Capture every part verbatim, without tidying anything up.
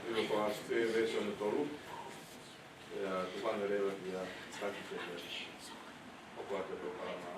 Ilo ko Asite veesi hono tolu. ʻIa, tuku ange leva kia Taki ke ne ʻoatu e polokalama.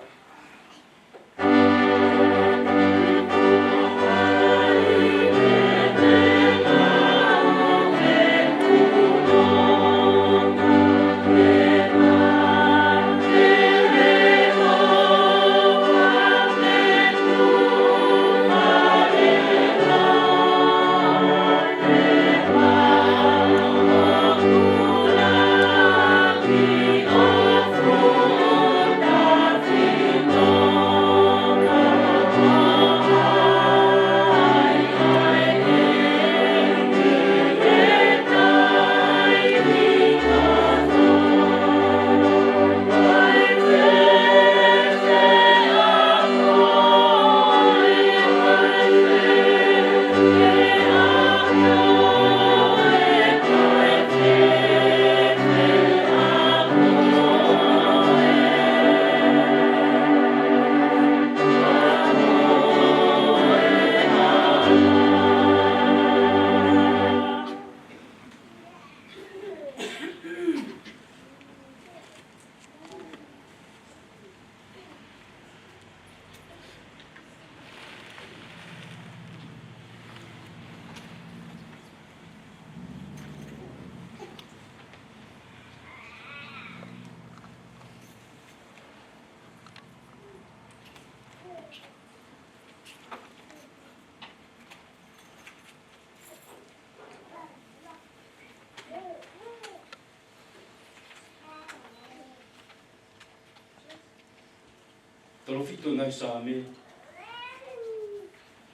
Tolu fitu ngaahi Saame,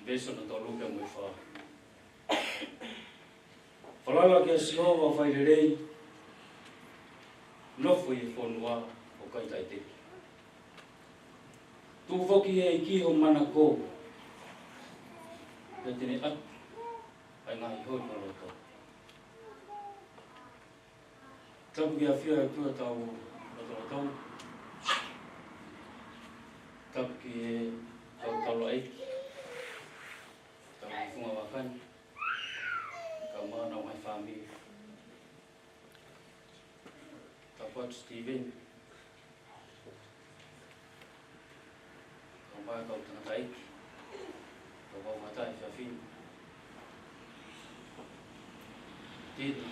veesi hono tolu ki he fā. Falala kia Sihova ʻo fai lelei, nofo ʻi he fonua ʻo kai taʻeteki. Tuʻu foki ʻi he ʻEiki ho manako, pea te ne ʻatu ʻa e ngaahi holi ho loto. Tapu ki he ʻafio ʻa e ʻOtua ʻi hotau lotolotonga. Tapu ki he Kau taulaʻeiki, kau funga vaka ni, kau mānava mai fāmili. Tapu atu Steven, kau mai kau tangataʻeiki, kau kau fakataha he efiafi ni. Tino,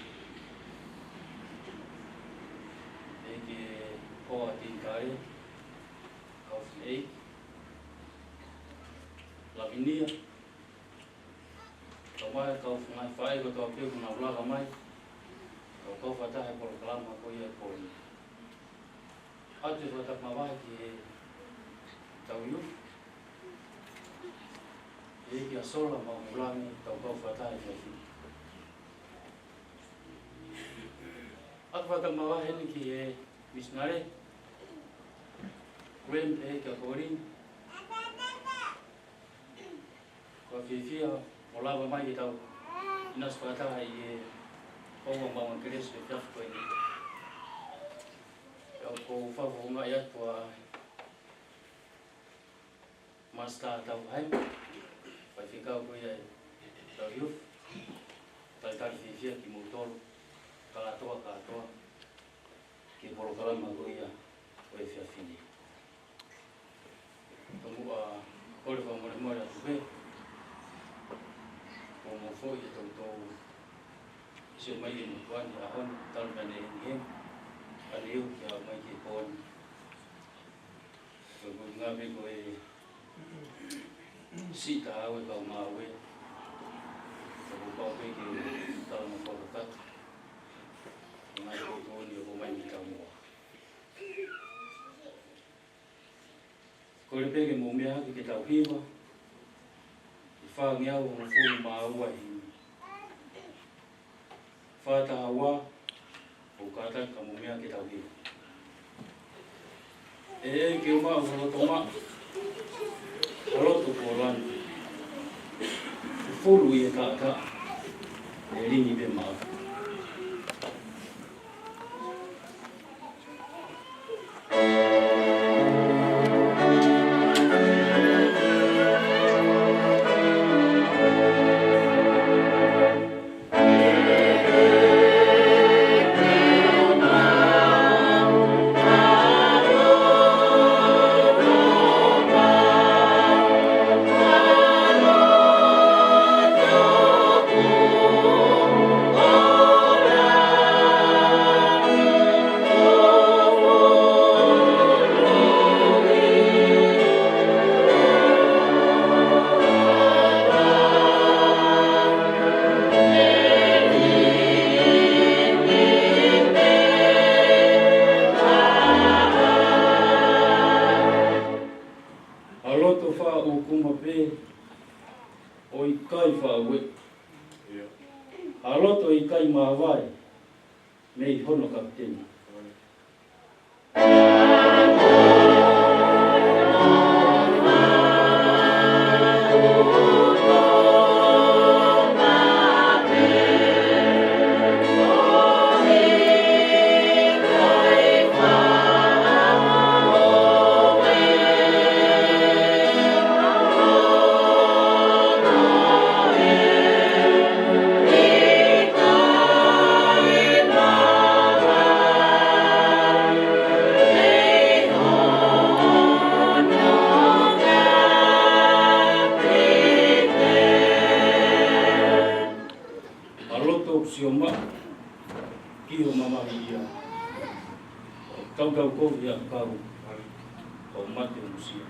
ʻEiki Hoa Tino Kale, kau fineʻeiki, Lavinia, kau mai kau funga faʻē kotoa pē kuo nau laka mai, kau kau fakataha he polokalama ko ia ko eni. ʻOatu e fakatapu mavahe ki he tau youth, ʻEiki ʻa Sola Mahulangi, kau kau fakataha he efiafi ni. ʻOatu e fakatapu mavahe eni ki he misinale, Graham pehē kia Pauline, ko e fiefia ʻo lava mai ke tau ʻinasi fakataha ʻi he houa maʻu kelesi he efiafi ko eni. Pea ʻoku ou fakafofongaʻi atu ʻa Master Tauhae, faifekau ko ia ʻetau youth, talitali fiefia kimoutolu kātoa kātoa ki he polokalama ko ia ʻo e efiafi ni. Tomuʻa kole fakamolemole atu pē, ʻoku mou foʻi ʻe toutou sio mai ki he motuʻa ni he ʻaho ni, talu mei heʻene heni, ʻalu ia ki he ʻaho mai ki he pō ni. Ko e ʻuhinga pē ko e siʻi taha ʻo e kau ngāue, ʻoku pau pē ke tala mo fakakakato. Ngaahi ʻoku tō ni ʻoku ʻomai mei taumuʻa. Kole pē ke mou meʻa hake ke tau hiva ʻi he fāngeau hongofulu mā ua himi. Fā taha ua, ʻoku kātaki ka mou meʻa ke tau hiva. ʻE ʻEiki ʻo maʻu ha loto maʻa, ha loto kuo lanu, fufulu ʻi he taʻataʻa, ʻe lingi pē maʻa. Ha loto faʻa ʻūkuma pē, ʻo ʻikai faʻa ueʻi. Ha loto ʻikai māvae, mei hono kapiteni. Ha loto ʻoku sio maʻu ki ho mamahi ia. Tautau kovi ʻa kau, ʻo mate musia.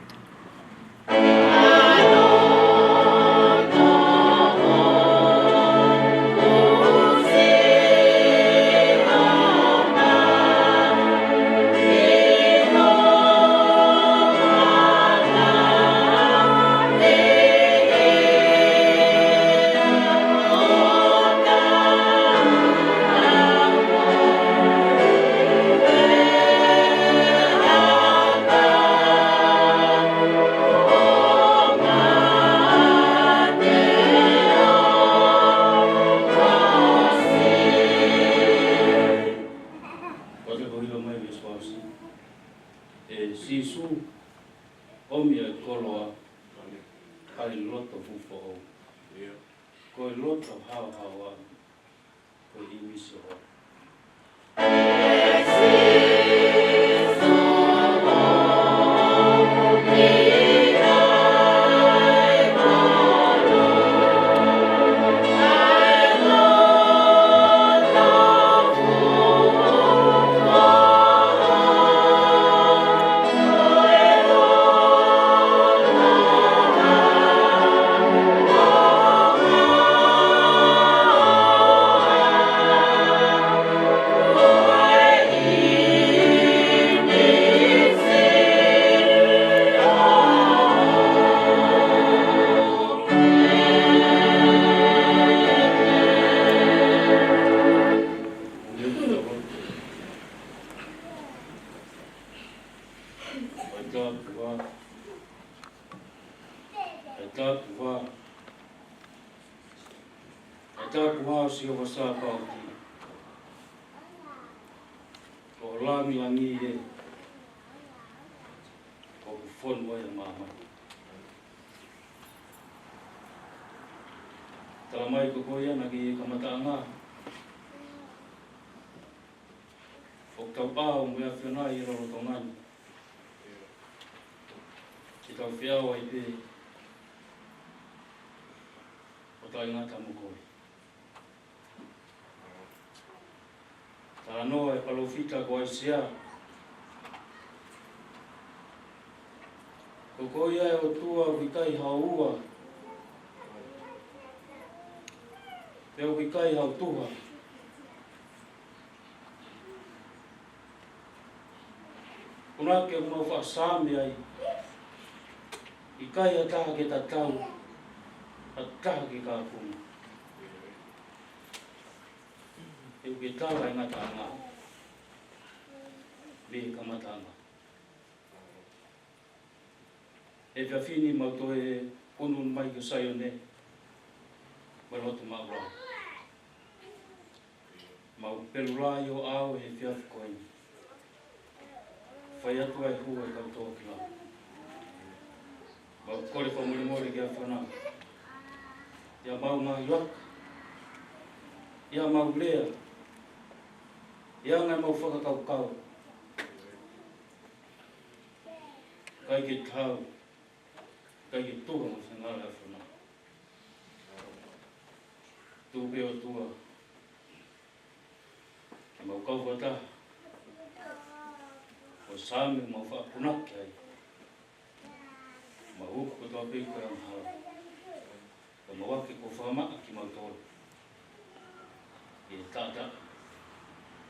ʻi loto fuʻu foʻou. Ko e loto haohaoa, ko e ʻīmisi ʻo ʻE taku vā, ʻe taku vā ʻo Sihova Sāpaoti, ko e langilangi ē, ʻoku fonu ai ʻa māmani. Tala mai ko koe ia naʻa ke kamataʻanga, ʻoku tau ʻā mo e ʻAfiona ʻi he lolotonga ni. Ke tau feʻao ai pē ʻo taʻengata mo koe. Talanoa e palōfita ko ʻAisea. Ko koe ia ʻe ʻOtua ʻoku ʻikai hao ua, pea ʻoku ʻikai hao tuha. Punake ʻoku mau faʻa saame ai. ʻIkai ha taha ke tatau, ha taha ke kāpuna. ʻE ʻoku ke tala e ngataʻanga mei he kamataʻanga. ʻE efiafi ni mau toe ʻunu mai ki Saione, mo e loto māʻulalo. Mau pelu lahi ʻo ʻaʻau he efiafi ko eni. Fai atu ai hū e kau tōkilalo. Mau kole fakamolemole ki he ʻAfiona. ʻI heʻemau ngaahi vaka, ʻi heʻemau lea, ʻi he anga ʻemau fakakaukau. ʻIkai ke tau, ʻikai ke tuha mo e finangalo ʻo e ʻAfiona. Tuku pē ʻOtua ke mau kau fakataha, ko e saame mau faʻa punake ai. Mau hoko kotoa pē ko e angahala. Ka mau ake ko e fakamaʻa kimautolu ʻi he taʻataʻa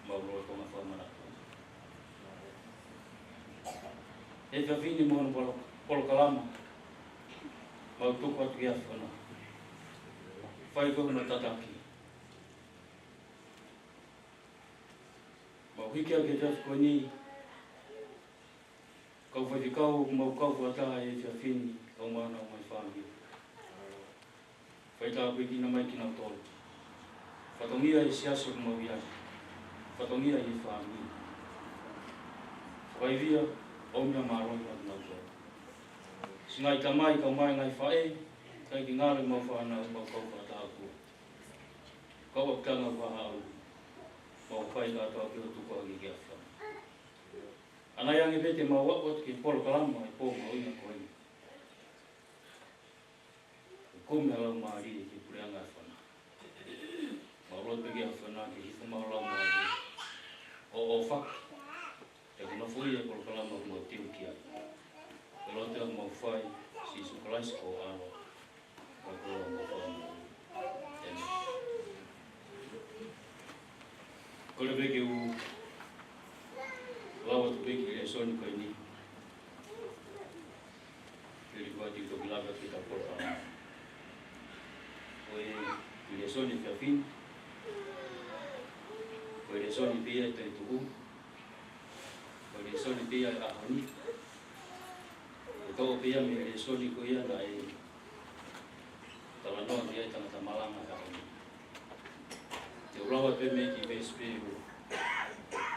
ʻemau lolotonga fakamanatu. ʻE efiafi ni mo hono polo-, polokalama, mau tuku atu ki he ʻAfiona. Fai ko hono tataki. Mau hiki ake he efiafi ko eni, kau faifekau, mau kau fakataha he efiafi ni, kau mānava mo e fāmili. Fai tāpuekina mai kinautolu. Fatongia e siasi ʻoku mau ʻi ai. Fatongia e fāmili. Fakaivia, ʻomi ha mālohi maʻa kinautolu. Siʻi ngaahi tamai, kau mai ngaahi faʻē, ʻikai ke ngalo ʻemau fānau, mau kau fakataha ʻaki. Kau ʻoku tanga ua haʻu, mau fai kātoa ke ʻo tuku ake ki he ʻAfiona. ʻAnai ange pē te mau aʻu atu ki he polokalama ʻi he pō mahuʻinga ko eni. Kumi ha laumālie ki he puleʻanga ʻo e ʻAfiona. Mau lotu ki he ʻAfiona ke hifo mai ha laumālie ʻo ʻofa. Ke mafoʻi e polokalama ʻoku mau teu ki ai. Ko e lotu ʻoku mau fai, Sīsū Kalaisi ko ho ʻAlo. Ko e koloa mo e fakamolemole. ʻĒmeni. Kole pē ke u lau atu pē ki he lēsoni ko eni. Ke liliu atu ke toki lave atu ki he polokalama. Ko e lēsoni efiafi ni. Ko e lēsoni pē ia ʻi he toetuʻu. Ko e lēsoni pē ia ʻi he ʻaho ni. Ko e toʻo pē ia mei he lēsoni ko ia naʻe talanoa ki ai e tangata malanga he ʻaho ni. Te u lau atu pē mei he kiʻi veesi pē ʻi he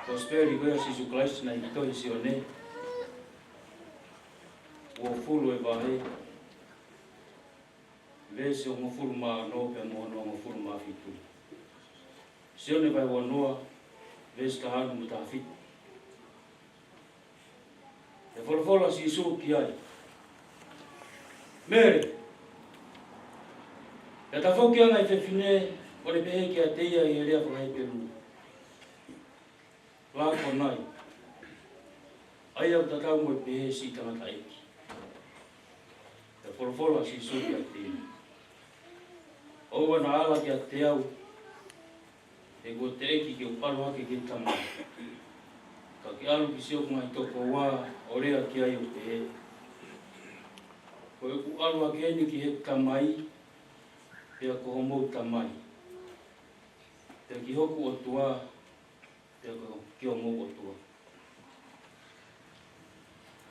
Kosipeli ko ia ʻa Sīsū Kalaisi naʻe hiki tohi ʻe Sione. Uofulu e vahe. veesi hongofulu mā ono pea mo hono hongofulu mā fitu. Sione vahe uanoa, veesi taha ono mo e taha fitu. Pea folofola ʻa Sīsū ki ai, Mele. Pea tafoki ange ʻa e fefine, ʻo ne pehē kiate ia ʻi he lea faka-Hepelū, Lākonai, ʻa ia ʻoku tatau mo e pehē siʻi tangataʻeiki. Pea folofola ʻa Sīsū kiate ia, ʻOua naʻa ala kiate au, he kuo teʻeki ke u ʻalu hake ki he Tamai. Ka ke ʻalu ki siʻoku ngaahi tokoua ʻo lea ki ai ʻo pehē, Ko ʻeku ʻalu hake eni ki heʻeku Tamai, pea ko homou Tamai, pea ki hoku ʻOtua, pea ko, ki homou ʻOtua.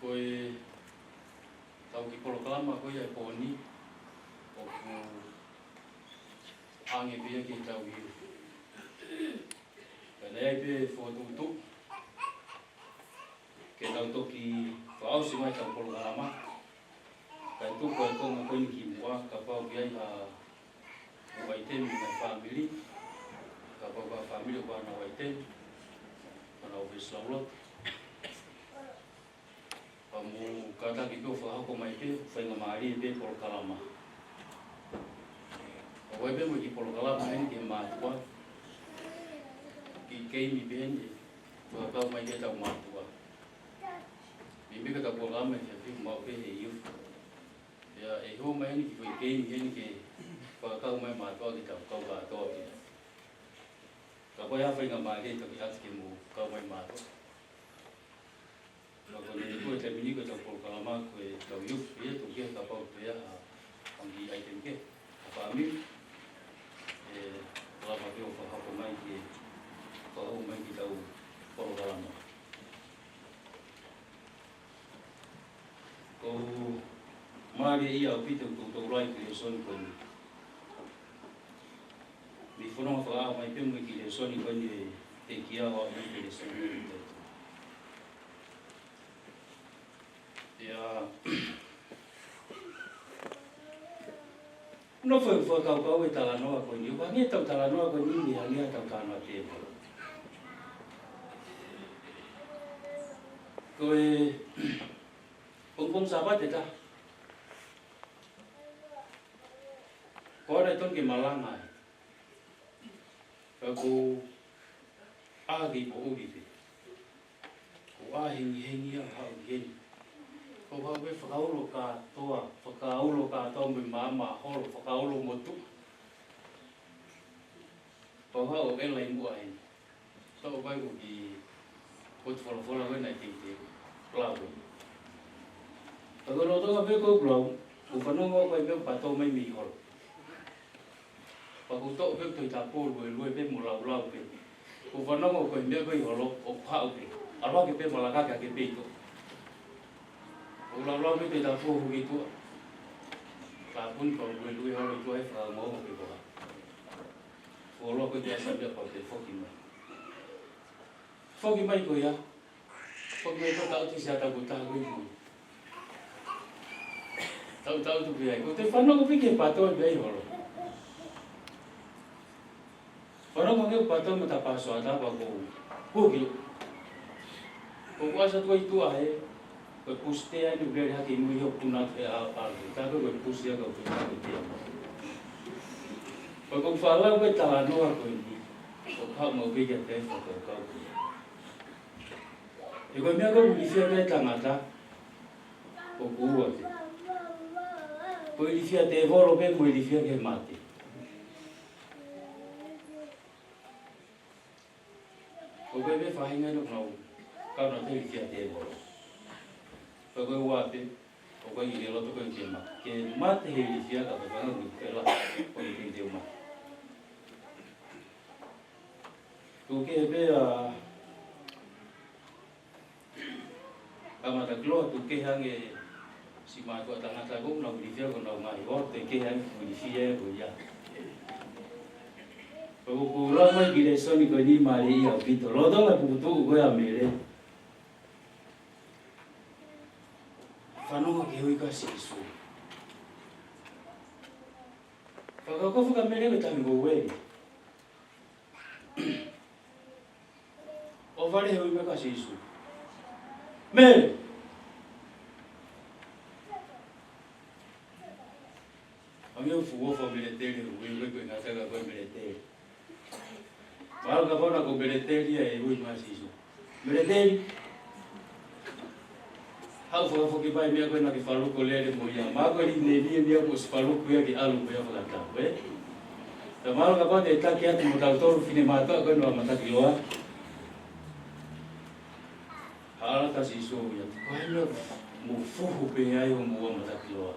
Ko ʻetau kiʻi polokalama ko ia ʻo e pō ni, ʻoku hangē pē ia ki heʻetau iu. Ka naʻe ʻi ai pē fokotuʻutuʻu ke tau toki fakaʻosi mai ʻetau polokalama. Kae tuku ʻa e konga ko eni ki muʻa, kapau ʻoku ʻi ai ha ʻū ʻaitemi mei he fāmili, kapau ko ha fāmili ʻoku ʻi ai haʻanau ʻaitemi, haʻanau veesi lauloto, pea mou kātaki pē ʻo fakahoko mai pē, faingamālie pē polokalama. ʻOku ʻi ai pē mo e kiʻi polokalama heni ki he mātuʻa, kiʻi keimi pē heni, fakakau mai ki heʻetau mātuʻa. Meimei ko ʻetau polokalama ʻi he efiafi, maʻu pē he iu. Pea ʻe hū mai heni kiʻi foʻi keimi heni ke fakakau mai mātuʻa ke tau kau kātoa pē. Kapau ʻe ʻi ai ha faingamālie, toki ʻoatu ke mou kau mai mātuʻa. Ka ko e meʻa ko e taimi ni ko ʻetau polokalama ko ʻetau iu, ʻe tuku ke kapau ʻe ʻi ai ha fanga kiʻi ʻaitemi kehe ʻa e fāmili, ʻe lava pē ʻo fakahoko mai ke, fakahoko mai ki heʻetau polokalama. ʻOku mālie ʻaupito ʻetau tokolahi ki he lēsoni ko eni. Mei he fononga fakaʻaho mai pē mo e kiʻi lēsoni ko eni ʻe teʻeki ai ʻo aʻu mai ki he lēsoni ko eni. ʻIo, nofo ʻeku fakakaukau he talanoa ko eni, ʻoku hangē ʻetau talanoa ko eni, ʻoku hangē ʻetau talanoa tēvolo. Ko e pongipongi Sāpate ʻe taha, ko ʻene tonu ke malanga ai. Ka ʻoku ʻā ki poʻuli pē. ʻOku ʻā hengihengi ia, haʻu ki heni. ʻOku haʻu pē fakaulo kātoa, fakaulo kātoa mo e maama holo, fakaulo motuʻa. Pea haʻu ʻo ʻela ʻi muʻa heni. Toʻo mai ko e kiʻi potu folofola ko ē naʻe teuteu. Lau ko ē. Ka ko e lolotonga pē ko ē ʻeku lau, ʻoku fanongo ko ē pē ʻoku pato mai mei holo. Pea ʻoku toʻo pē Tohi Tapu ʻo luelue pē mo laulau pē. ʻOku fanongo ko e meʻa ko ē ʻi holo, ʻoku haʻu pē. ʻAlu hake pē mo laka hake pē ʻi tuʻa. ʻOku laulau pē Tohi Tapu ʻo hū ki tuʻa. Tāpuni pea luelue holo ʻi tuʻa ʻi he fakaongoongo pē ko ē. Fuoloa ko ē ke ʻasi ha meʻa pea te foki mai. Foki mai ko ia. Foki mai ko e taʻutu ʻi he ʻaho ko ē taha ko ē ʻi mui. Taʻu, taʻutu pē ai. Ko ʻete fanongo pē ki he pato pē ʻi holo. Fanongo ki he pato mo ta paso ata pea ko e hū ki. Ko ʻeku ʻasi atu ʻi tuʻa he, ko e pusi te ai ni ʻoku lele hake ʻi mui ʻo puna atu ʻe au au. Tā ko ē ko e pusi ia ka u puna atu ʻe au. Ko ʻeku fakalau ko ē talanoa ko eni, ʻoku haʻu maʻu pē kiate au e fakakaukau ko ē. He ko e meʻa ko ē ʻoku ilifia ki ai e tangata, ʻoku ua pē. Ko e ilifia tēvolo pē mo e ilifia ki he mate. Ko e meʻa faʻahinga ʻoku nau, ka nau te ilifia tēvolo. Ko e ua pē, ʻoku ʻi he loto ko ē ke ma-, ke mate he ilifia ka ko e fanga ʻoku pela, ʻoku ʻi he mate. Ko e kehe pē ʻa Kamata kiloa ʻoku kehe ange siʻi mātuʻa tangata ko ē ʻoku nau ilifia ko honau ngaahi ʻotu, ʻoku kehe ange ʻoku ilifia ʻe ia. Pea ʻoku lau mai e kiʻi lēsoni ko eni mālie ʻaupito. Lolotonga e puputuʻu ko ē ʻa Mele. Fanongo ki he ui ko ē ʻa Sīsū. Pea ka ko e fuʻu ka Mele ko e taimi ko ē ʻoku vale he ui mai ko ē ʻa Sīsū. Mele! ʻA ia ʻoku fuʻu ʻofa Meleteli, ui mai ko e ngaahi taha ko e Meleteli. Mahalo kapau naʻe ko Meleteli ia ʻe ui mai ʻa Sīsū. Meleteli. Haʻu fakafoki mai e meʻa ko ē naʻa ke faluku lele mo ia. Mahalo ko e ʻi he meʻa ko ē ʻosi faluku ia ke ʻalu ko ia fakatau, ē? Pea mahalo kapau te u taki atu mo tautolu finemātuʻa ko eni ʻo Matakiloa. Hala atu ʻa Sīsū ia. Ko e hā e meʻa ʻoku mou fuhu pē ai ʻo mou ō Matakiloa?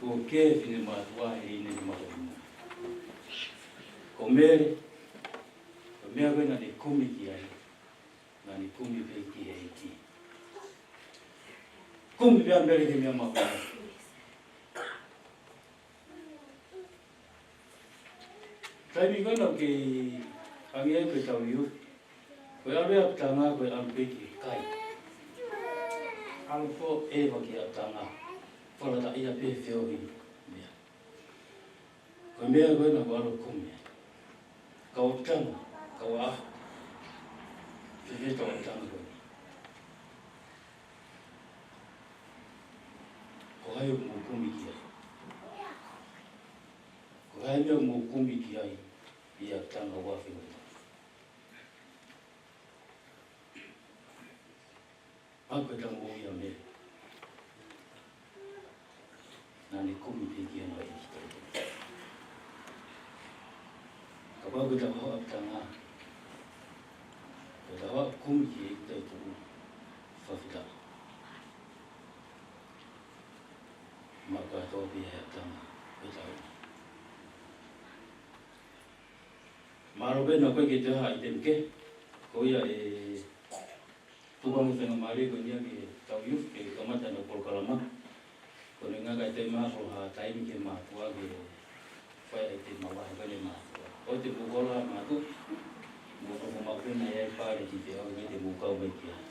Ko e kē finemātuʻa he ʻi heni ke mou ō. Ko Mele, ko e meʻa ko ē naʻa ne kumi ki ai, naʻa ne kumi pē ki he ʻEiki. Kumi pē ʻa Mele ki he meʻa mahuʻinga. Taimi ko ē naʻa ku kei hangē ko e tau iu, ko e ʻalu ʻa e ʻapitanga ko e ʻalu pē ki he kai. ʻAlu foʻou ʻa e ʻapitanga. Fakalataʻia pē feohi meʻa. Ko e meʻa ko ē naʻa ku ʻalu kumi ai. Kau ʻapitanga, kau ʻa. Fēfē ʻa e ʻapitanga ko ē? Ko hai ʻoku mou kumi ki ai? Ko hai ʻoku mou kumi ki ai ʻi he ʻapitanga ʻoku ʻi ai? ʻA ko e tau ʻo ia Mele. Naʻa ne kumi pē ki ai ʻa e ʻEiki. Kapau ko e tau ʻapitanga, ko e tau kumi ki he ʻEiki, tau tuʻu fakafetaʻi. Mahalo ko e tau pē ʻa e ʻapitanga, ko e tau. Mahalo pē naʻa ko e ke te ha i te mke, ko ia e tuku ange faingamālie ko eni ia ke tau youth ke kamata ʻenau polokalama. Ko e ngaahi kai te mā ko ha taimi ke mātuʻa ke fai ai te mavahe ko eni mātuʻa. ʻOua te mou kole mātuʻa, mou nofo maʻu pē ʻi he pale ki te ʻau ke te mou kau mai ki ai.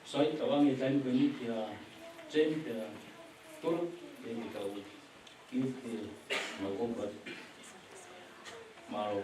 Sai, tau ange taimi ko eni kia Jane, kia Tolo, ke ke tau youth ke mau kau pale. Mālō.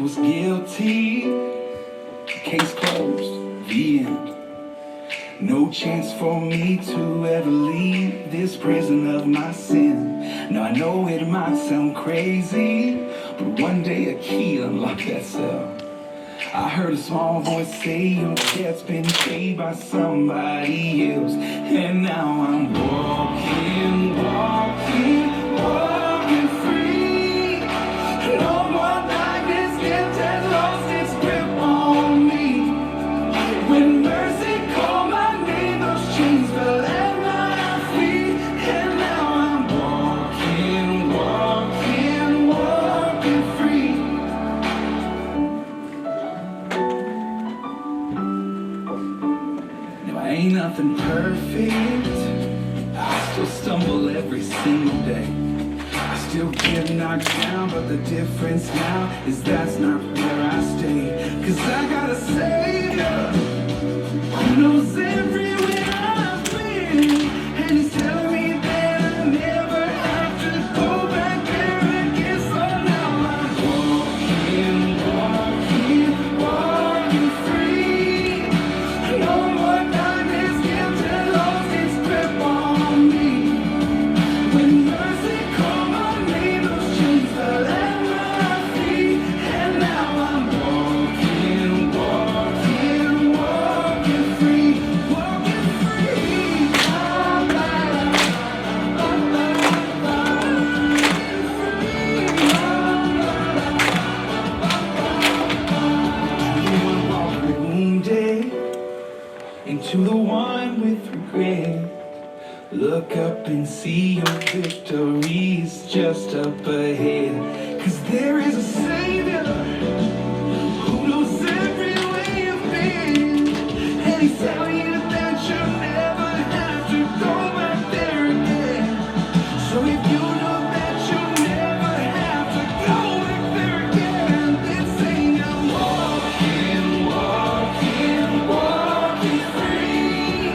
Was guilty. Case closed. The end. No chance for me to ever leave this prison of my sin. Now I know it might sound crazy, but one day a key unlocked that cell. I heard a small voice say, "Your debt's been paid by somebody else." And now I'm walking, walking, walking free. No more darkness, guilt has lost its grip on me. When mercy called my name, those chains fell at my feet. And now I'm walking, walking, walking free. Now, I ain't nothing perfect. I still stumble every single day. I still get knocked down, but the difference now is that's not where I stay. 'Cause I got a Savior who knows everywhere I've been, and he's telling me that I never have to go back there again. So now I'm walking, walking, walking free. No more darkness, guilt has lost its grip on me. When mercy called my name, those chains fell at my feet. And now I'm walking, walking, walking free, walking free. Wounded into the one with regret. Look up and see your victory's just up ahead. 'Cause there is a Savior who knows everywhere you've been, and he's telling you that you'll never have to go back there again. So if you know that you'll never have to go back there again, then sing, "I'm walking, walking, walking free."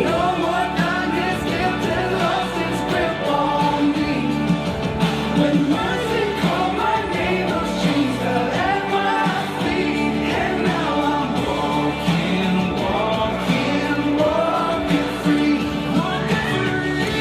No more darkness, guilt has lost its grip on me. When mercy called my name, those chains fell at my feet. And now I'm walking, walking, walking free, walking free.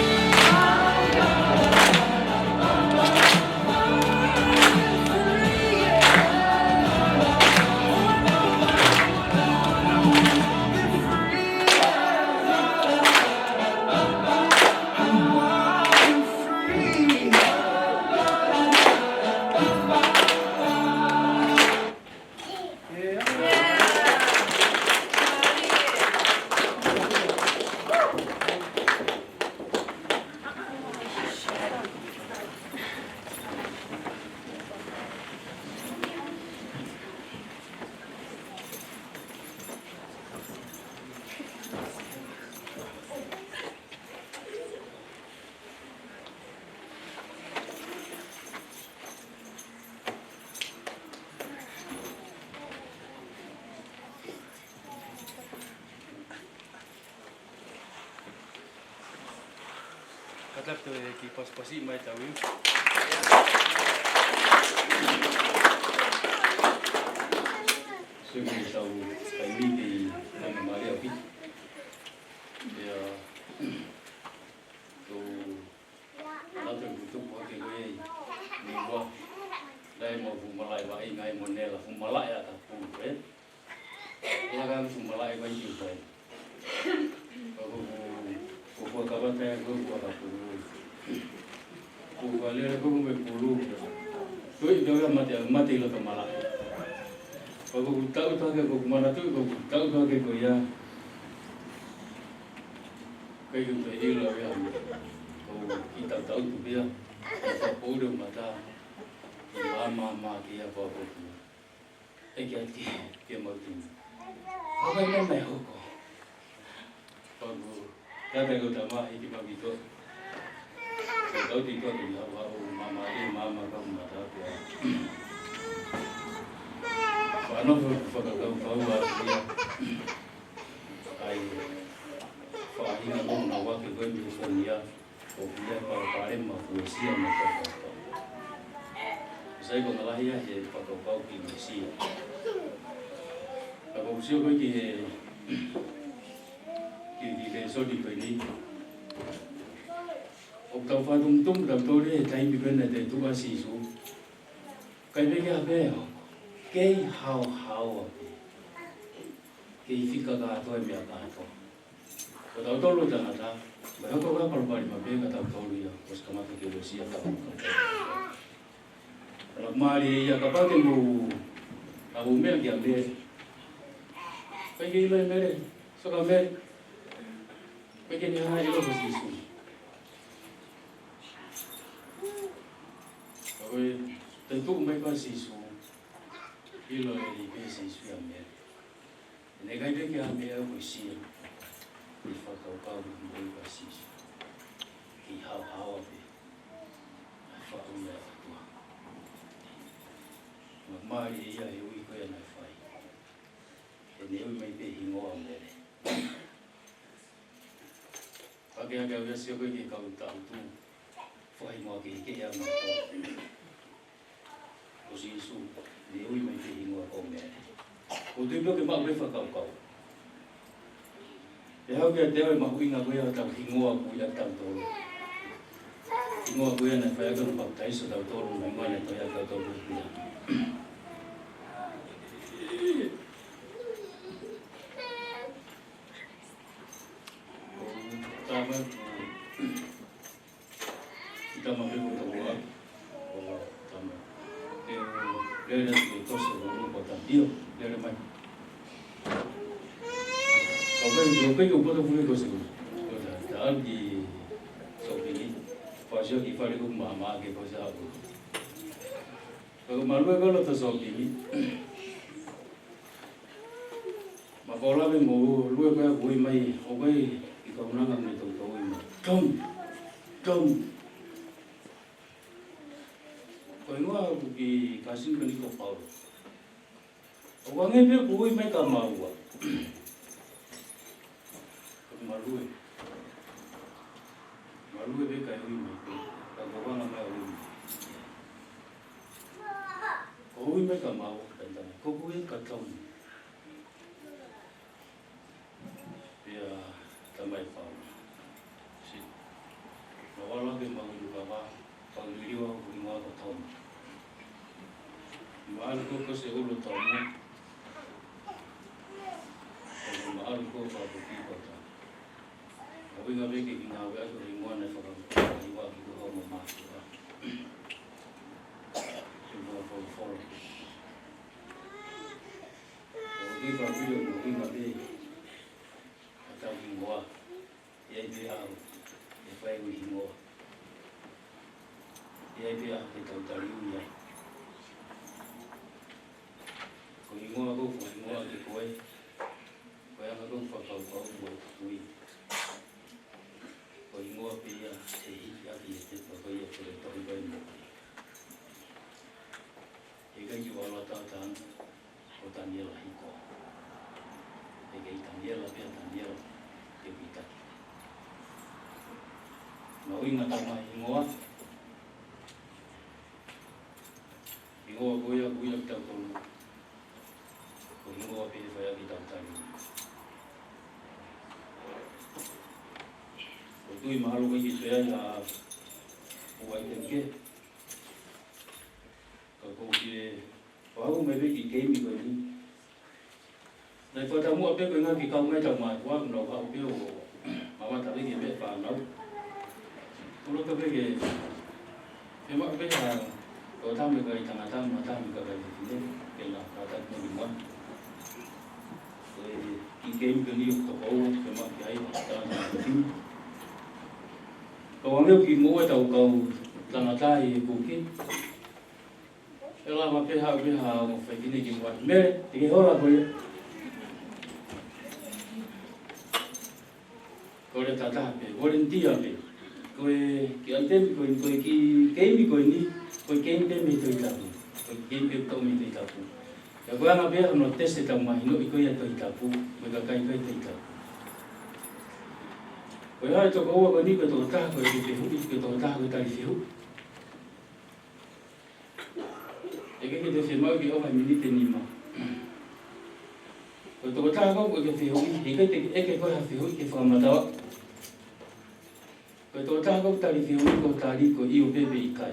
Kātaki toe kiʻi pasipasi mai tau iu. Sio ki he tau taimi kei hanga mālie ʻaupito. ʻIo, ko e manatu ʻoku tupu hake ko ē ʻi muʻa. Naʻe mau fuʻu malaʻe vaʻinga ai mo Nela, fuʻu malaʻe ʻatapu, ē? ʻIa, ka fuʻu malaʻe vaʻinga ʻi fai. Ka ko, ko, ko, ko e kavata ia ko e kua ka pulu. Ko e kua lele ko e kua mei pulu. Ko e ʻikai ke mate, mate ʻi loto malaʻe. Ka ko e tau tā ke, ko e manatu, ko e tau tā ke ko ia. Kai ke te ʻilo ia. Ko e kiʻi tautau tu pea. Ko e pulu mata. Māmā, māmā ki a pōpō. ʻEke atu ki, ki he mau tini. Hoko mai mai hoko. Paku, kātaki ʻo tama, hiki mai ki to. Ka tau ki to, ki hau hau, māmā e, māmā ka mata pea. Whano fakakaukau atu ia. ʻAi, faʻahinga ko na wake ko e mi foni ia. ʻOku ʻi ai e palopalema fuesia mo e fakapapau. Sa Sai ko ngalahi ia he fakakaukau ki Uesia. Ka ko Uesia ko e ki he, ki, ki he soni ko eni. ʻOku tau fakatumutumu tautolu he taimi ko ē naʻe tuʻu ai ʻa Sīsū. Kae pehē ki ai pē, kei haohaoa pē. Kei fika kātoa e meʻa kātoa. Ko tautolu tangata, ʻoku hoko ko e palopalema pē kia tautolu ia, kuo ʻosi kamata ke Uesia tau. Laumālie ia kapau te mou, ʻa mou meʻa kia Mele. Pea ke ʻilo ʻe Mele, sio kia Mele. Pea ke ne hanga ʻo ʻilo kia Sīsū. Ka ko e, te tuʻu mai pē ʻa Sīsū, ʻilo ʻe Liki pē Sīsū ia Mele. Naʻe ʻikai pē ke ʻi ai ha meʻa ʻoku Uesia, ʻi he fakakaukau ʻoku ʻi ai ʻa Sīsū. Kei haohaoa pē. Naʻe faʻu ia ʻe he ʻOtua. Naʻe mālie ia he ui ko ia naʻe fai. He naʻe ui mai pē hingoa Mele. Pea ke ʻai ke u ia sio ko e ki he kau tautu. Fai hingoa kehekehe ʻa mātou. Ko Sīsū, naʻe ui mai pē hingoa ko Mele. ʻOku ou tui pē ʻoku ke maʻu pē fakakaukau. Pea haʻu kiate au e mahuʻinga ko ia ʻetau hingoa ko ia ʻatautolu. Hingoa ko ia naʻe fai ʻaki hono papitaiso ʻatautolu, mo e hingoa naʻe tohi ʻaki ʻatautolu ko ia. Tama ko Tama pē ko tau ua. ʻO tama. Ke lele atu ke kosi ʻo lulu ko tama. ʻIo, lele mai. Ka ʻoku ʻikai, ʻoku ʻikai ke u poto pule kosi. Ko ta, ta ʻalu ki sōpingi. Fāsio ki fale ko māmā ke kosi ʻaʻaku. Ka ko malue ko loto sōpingi. Ma ko lave mo lue ko ia ʻoku ui mai, ʻoku ʻi ai e kaunanga mei he toutou ui mai. Tom. Tom. Ko e hingoa ʻoku ki kasini ko eni ko Paula. ʻOku hangē pē ʻoku ui mai kia maua. Ko Malue. Malue pē kae ui mai pē. Ka ko hanga mai ui mai. Ko ui mai kia maua, kae tama. Ko ui kia Tom. Pea tamai Paula. Si. Naʻa ku ʻalu ke mau inu kava, pau liliu au ko e hingoa ko Tom. Ma ʻalu ko ē ko Seulo Tom. Ko ma ʻalu ko ē ko Apoki ko Tom. Ka ʻuhinga pē ke ki ngāue ʻaki e hingoa naʻe fakakaukau ʻaki ko e hau mamahi ko ē. Ke mua folofola. ʻOku ou tui fakapapau ʻoku ʻuhinga pē ʻetau hingoa. ʻI ai pē au, ʻe fai ʻeku hingoa. ʻI ai pē au ke tau tali ui ai. Ko e hingoa ko ē, ko e hingoa ke ko ē. Ko e anga ko ē ʻeku fakakaukau mo ʻeku tui. Ko e hingoa pē ia ʻe hiki ʻaki ʻe he pepa ko ia ko e tohi ko ē mo. ʻIkai ke u ʻalu atu au, ko Taniela Hiko. ʻE kei Taniela pē ʻa Taniela ke u taki. Mahuʻinga tamai hingoa. Hingoa ko ia, ko ia kitautolu. Ko e hingoa pē ʻe fai ʻaki ʻetau tali. ʻOku ou tui mahalo ko e kiʻi pē ia ʻa Uaiteke. Ka ʻoku ou fie pau mai pē ki he keimi ko eni. Naʻe fakataumuʻa pē ko e ngaahi kau mai tau mātuʻa, nau haʻu pē ʻo mamata pē ki he meʻa fānau. Kuo loto pē ke, ke maʻu pē ha, ko e taha mei he kakai tangata, mo e taha mei he kakai fefine, ke na kātaki mo ni ma. Ko e kiʻi keimi ko eni ʻoku toko ua, ke maʻu ki ai, tangata mo fefine. Ka ʻoku hangē ʻoku kiʻi moʻua ʻetau kau tangata ʻi he kuki. ʻE lava pē haʻu pē ha ongo fefine ki muʻa. Mele, te ke hola koe. Ko e tatā pē, volunteer pē. Ko e kiʻi ʻaitemi ko eni, ko e kiʻi keimi ko eni, ko e keimi pē mei he Tohi Tapu. Ko e keimi pē ʻoku toʻo mei he Tohi Tapu. Pea ko e anga pē ia hono tesi ʻetau mahinoʻi ko ia Tohi Tapu, mo e kakai ko ia Tohi Tapu. Ko e hā e toko ua ko eni, ko e tokotaha ko e fehuʻi, ko e tokotaha ko e tali fehuʻi. Te mau ke ʻofa miniti ʻe nima. Ko e tokotaha ʻoku ke fehuʻi, he ʻikai te ke ʻeke koe ha fehuʻi ke fakamatala. Ko e tokotaha ʻoku tali fehuʻi ko e tali ko e ʻio pē pe ʻikai.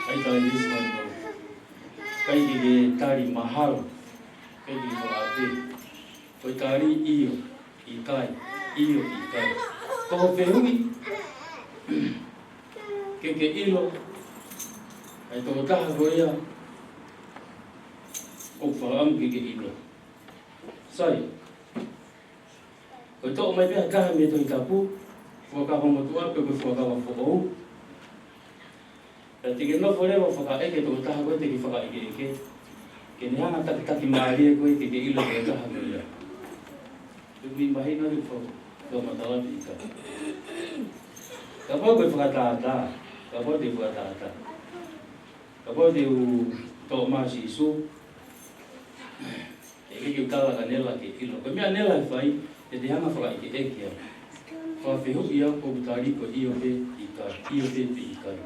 ʻAi tali ʻi he ʻEsi mani mau. ʻIkai ke ke tali mahalo. ʻIkai ke ke fakaʻape. Ko e tali ʻio, ʻikai, ʻio, ʻikai. Ko hoʻo fehuʻi, ke ke ʻilo, ʻa e tokotaha ko ia, ʻoku fakaʻamu ke ke ʻilo. Sai, ko e toʻo mai pē ha taha mei he Tohi Tapu, Fuakava Motuʻa pe ko e Fuakava Foʻou. Pea te ke nofo leva ʻo fakaʻeke tokotaha ko ē te ke fakaʻekeʻeke. Ke ne hanga ʻo takitaki mālie koe ke ke ʻilo tokotaha ko ia. Te u mahino ʻi he fo-, fakamatala pe ʻikai. Kapau ko e fakatātā, kapau te fakatātā. Kapau te u toʻo mai ʻa Sīsū, ʻe ʻikai ke u tala kia Nela ke ʻilo. Ko e meʻa ʻa Nela ʻe fai, te te hanga ʻo fakaʻekeʻeke au. Fakafehuʻi au ʻoku tali ko e ʻio pe ʻikai, ʻio pe pe ʻikai.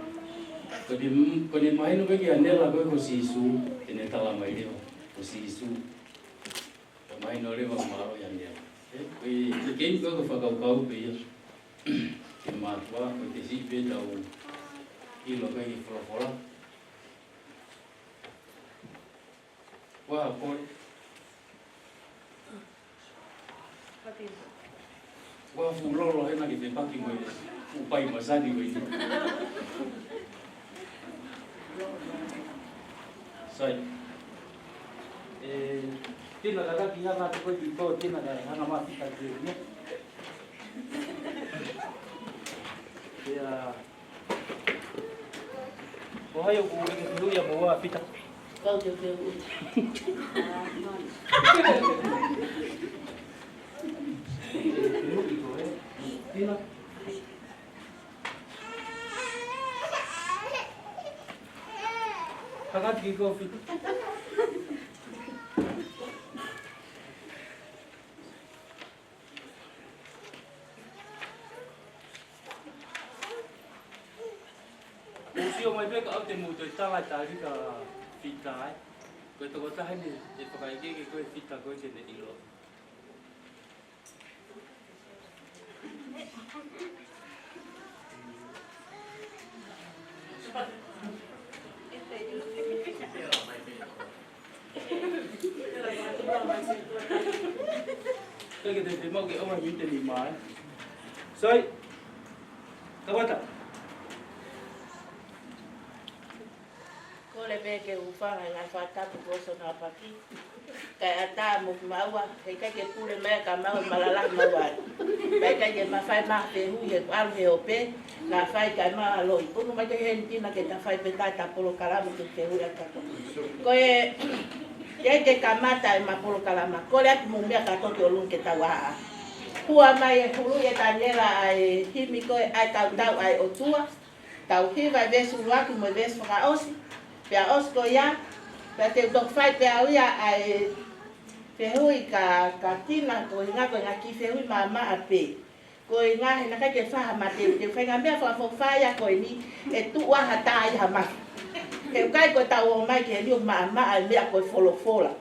Ko ʻene, ko ʻene mahino pē kia Nela ko ē ko Sīsū, te ne tala mai leva ko Sīsū. Ko e mahino leva ʻoku mālohi ʻa Nela. ʻE, ko e, ko e keimi ko ē ko e fakakaukau pē ia. Ke mātuʻa, ko e te siʻi pē tau ʻilo ko ē ki he folofola. Ua pole. Ua fuʻu lolo hena ke fepaki mo e fuʻu pai masani ko eni. Sai. ʻE, Tina kakaki hanga atu ko e ki tō, Tina ka hanga mai ki ka ki eni. Ia, ko hai ʻoku ʻeke fehuʻi ia mo ua Pita? Kau ke fehuʻi. Fehuʻi ko ē. Tina. Hanga ki ko Pita. ʻOku sio mai pē ka ʻoku te mou toe tala e tali kia Pita ai. Ko e tokotaha eni ʻe fakaʻekeʻeke ko e Pita ko ē ke ne ʻilo. Sai, ke te te mau ke ʻofa miniti ʻe nima. Sai, Tawata. Kole pē ke u hūfanga he ngaahi fakatapu kuo ʻosi ʻo naʻa paki. Kae ʻatā mo kimaua, he ʻikai ke pule mai ka mau malala maua. Pea ʻikai ke mafai mai ha fehuʻi he ʻalu he ope, naʻa fai kae mau ʻaloʻi. Unu mai ke heni Tina ke ta fai pē ta ta polokalama ke fehuʻi ʻa tautolu. Ko e, ke ke kamata ʻema polokalama, kole atu mo e meʻa kātoa ki ʻolunga ke tau ʻā. Hua mai e hulu ʻe Taniela ʻa e himi ko ē ʻa e Kautau ʻa e ʻOtua. Tau hiva e veesi ʻuluaki mo e veesi fakaʻosi, pea ʻosi ko ia, pea te u toki fai pē au ia ʻa e fehuʻi kia, kia Tina, ko e ʻuhinga ko e ngaahi kiʻi fehuʻi maʻamaʻa pē. Ko e ʻuhinga he naʻe ʻikai ke fai ha mateuteu, fai ngaahi meʻa fakafokifā ia ko eni, ʻe tuʻu ʻa ha tā ʻi ha mafi. He ʻoku ʻikai ko ʻetau ō mai ki heni ʻo maʻamaʻa e meʻa ko e folofola.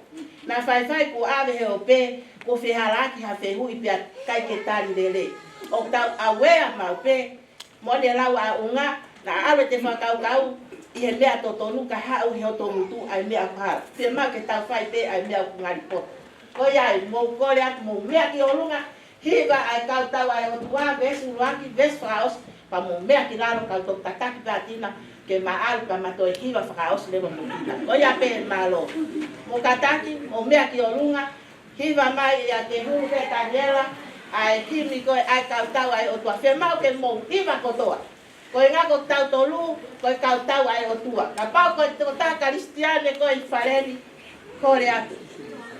Naʻa faifai kuo ʻave he ope, kuo fehālaaki ha fehuʻi pea ʻikai ke tali lelei. ʻOku tau aware maʻu pē, mo ʻene lau ʻa ʻUnga, naʻa ʻave ʻete fakakaukau ʻi he meʻa totonu kae haʻu he hoto ngutu ʻa e meʻa hala. Fiemaʻu ke tau fai pē ʻa e meʻa ʻoku ngali poto. Ko ia ai, mou kole atu mo e meʻa ki ʻolunga, hiva ʻa e Kautau ʻa e ʻOtua, veesi ʻuluaki, veesi fakaʻosi, pea mou meʻa ki lalo kau toki tataki pē ʻa Tina, ke ma ʻalu pea ma toe hiva fakaʻosi leva mo Tina. Ko ia pē mālō. Mou kātaki, mou meʻa ki ʻolunga, hiva mai ʻiate Hulu pe Taniela, ʻa e himi ko ē ʻa e Kautau ʻa e ʻOtua. Fiemaʻu ke mou hiva kotoa. Ko e ʻuhinga ko tautolu, ko e Kautau ʻa e ʻOtua. Kapau ko e tokotaha Kalisitiane ko ē ʻi fale ni, kole atu.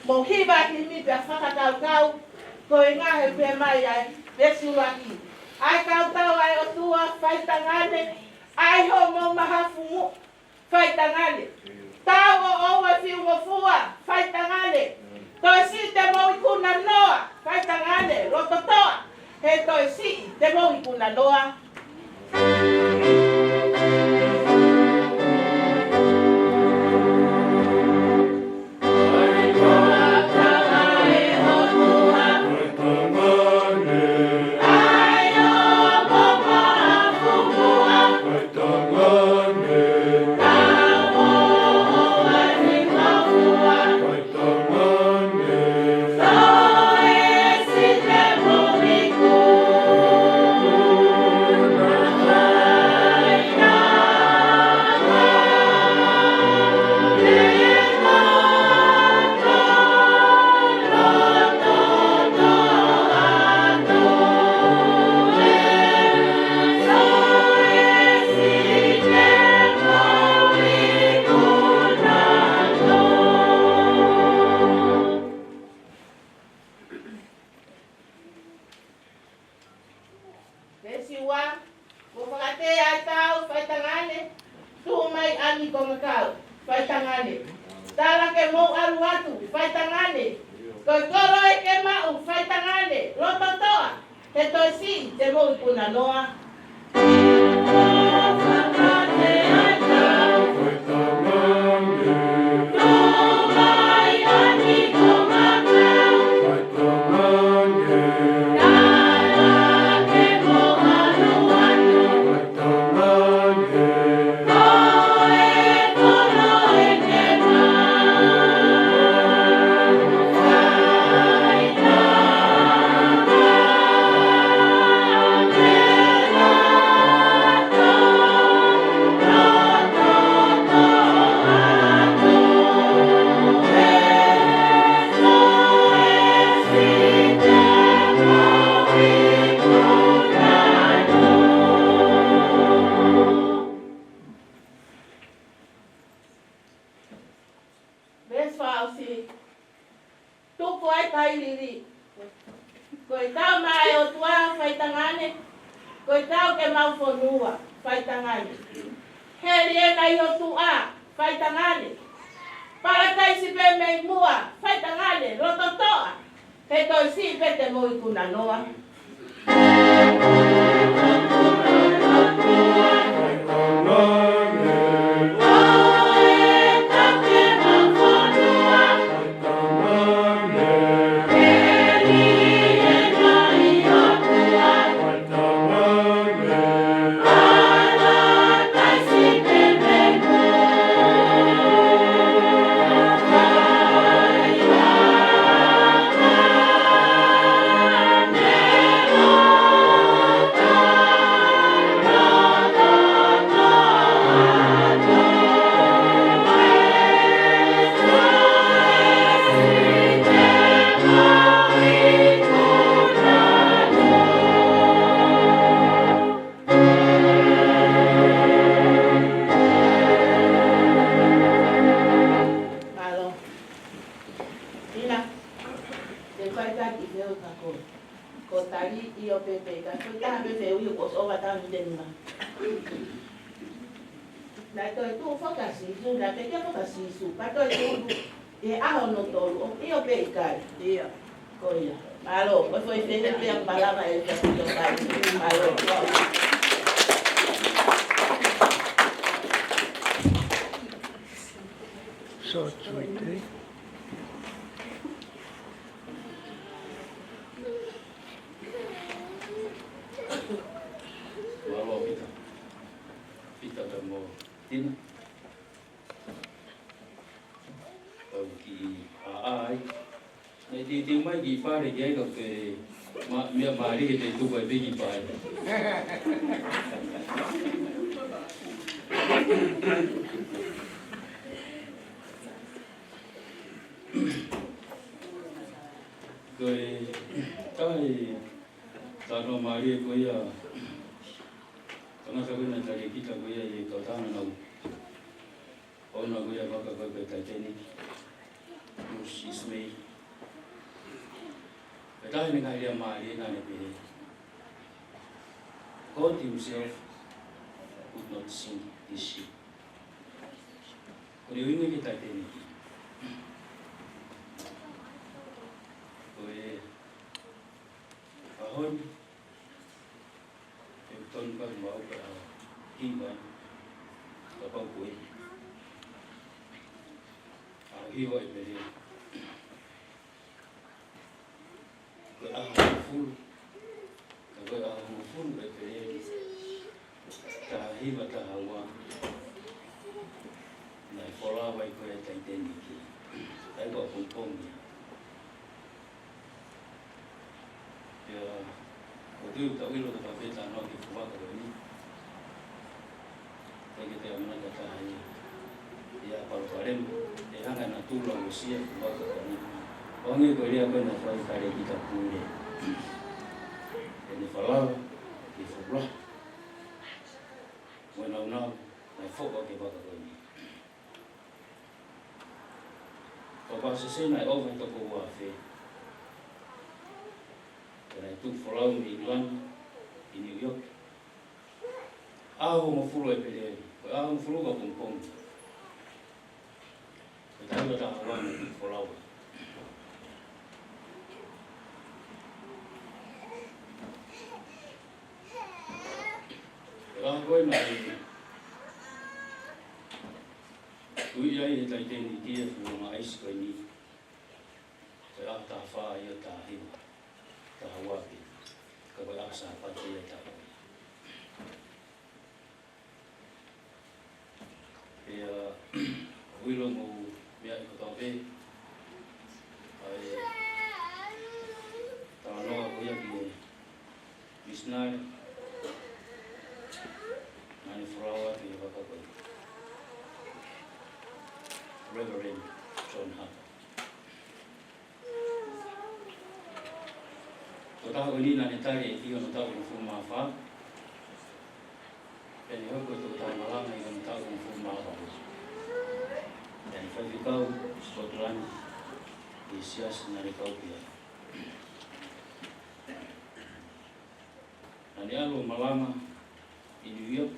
Mou hiva himi pea fakakaukau, ko e ʻuhinga he pehē mai ʻa e veesi ʻuluaki. ʻA e Kautau ʻa e ʻOtua, faitangane, ʻa e hoʻomou mahafu muʻa, faitangane. Tau ʻo ʻoua ʻe fiu ngofua, faitangane. Toe siʻi te mou ikuna noa, faitangane. Loto toʻa, he toe siʻi te mou ikuna noa. Faitangane. Ko e koloa ke maʻu, faitangane, loto toʻa, he toe siʻi te mou ikuna noa. Veesi fakaʻosi. Tuku ai tailiili. Ko e tau maʻa e ʻOtua, faitangane. Ko e tau ke maʻu fonua, faitangane. Heli ena ʻi ho tuʻa, faitangane. Palataisi pē mei muʻa, faitangane, loto toʻa, he toe siʻi pē te mou ikuna noa. Mālō. Ina, te fai taki feu kako. Ko tali ʻio pē pē, ka ko tā pē feu ʻio ko ʻova tā mite nima. Naʻe toe tuʻu foki ʻa Sīsū, naʻe pekia foki ʻa Sīsū, ka toe tuʻu ʻi he ʻaho hono tolu, ʻo ʻio pē ʻikai. ʻIo. Ko ia. Mālō, ko e foʻi fēfē pē ʻa malava e fasi ʻio kai. Mālō. So sweet, eh? Mālō Pita. Pita pea mo Tina. Kau kiʻi ʻaʻai. Naʻe titi mai ki pare ki ai ka ke ma-, mea mālie ke te tuku ai pē ki pare. Ko e taha e talanoa mālie ko ia, tangata ko ena tali kita ko ia ʻi he kautaha naʻa nau ʻouna ko ia vaka ko e Titanic, Bruce Ismay. Ko e taha ʻene ngaahi lea mālie naʻa ne pehē, God himself could not sink this ship. Ko e ʻuhinga ki he Titanic. Ko e ʻaho ni, ʻe tonu ka mau ka a hiva, kapau ko e ʻaho hiva ʻe pehē. Ko e ʻaho hongofulu. Ka ko e ʻaho hongofulu ʻe pehē. Taha hiva taha ua. Naʻe folau ai ko e Titanic. ʻAi ko e pongipongi. Pea, ko e tui ʻoku tau ʻilo ko e pē talanoa ki he fuʻu vaka ko eni. Teʻeki te u ʻamanaki ha taha ia ʻe palopalema, ʻe hanga ʻe natula ʻo sia e fuʻu vaka ko eni. ʻO hangē ko e lea ko ē naʻe fai ʻe Kalekita Pule. ʻEne falala ki he fuʻu lahi mo e nāunau naʻe foʻou ʻaki e vaka ko eni. Ko Pasese naʻe ʻova he toko ua afe. Pea naʻe tuku folau mei ʻIngilani ki New York. ʻAho hongofulu ʻEpeleli, ko e ʻaho hongofulu ko e pongipongi. Ko e taha hiva taha ua naʻe tuku folau. Taiteni ki he fonua ʻaisi ko eni, ko e ʻaho taha fā ia, taha hiva, taha ua pē, ka ko e ʻaho Sāpate ia ʻo e taʻu. Pea ʻoku ʻilo ʻe mou meʻa ʻi kotoa pē ʻa e talanoa ko ia ki he misinale naʻa ne folau atu ʻi he vaka ko ē, Reverend John Harper. Ko e tokotaha ko eni naʻa ne tali ʻa e ʻEiki ʻi hono taʻu hongofulu mā fā. Pea ne hoko ko e tokotaha malanga ʻi hono taʻu hongofulu mā valu. Pea ne faifekau ʻi Scotland, ʻi he siasi naʻa ne kau ki ai. Naʻa ne ʻalu ʻo malanga ʻi New York.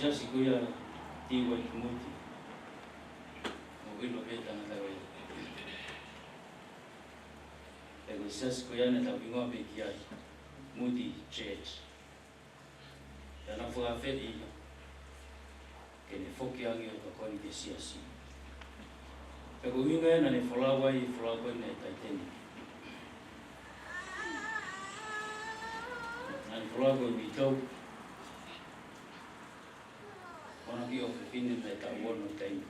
Siasi ko ia Dwight Moody. Mou ʻilo pē tangata ko ia. Pea ko e siasi ko ia naʻa tau hingoa pē ki ai, Moody Church. Pea naʻa ku fakaafeʻi ke ne foki ange ʻo tokoni ki he siasi. Pea ko e ʻuhinga ia naʻa ne folau ai e folau ko eni ʻa e Titanic. Naʻa ne folau ko e uitou, ʻo na ki ʻofefine mei he taʻu ono taimi.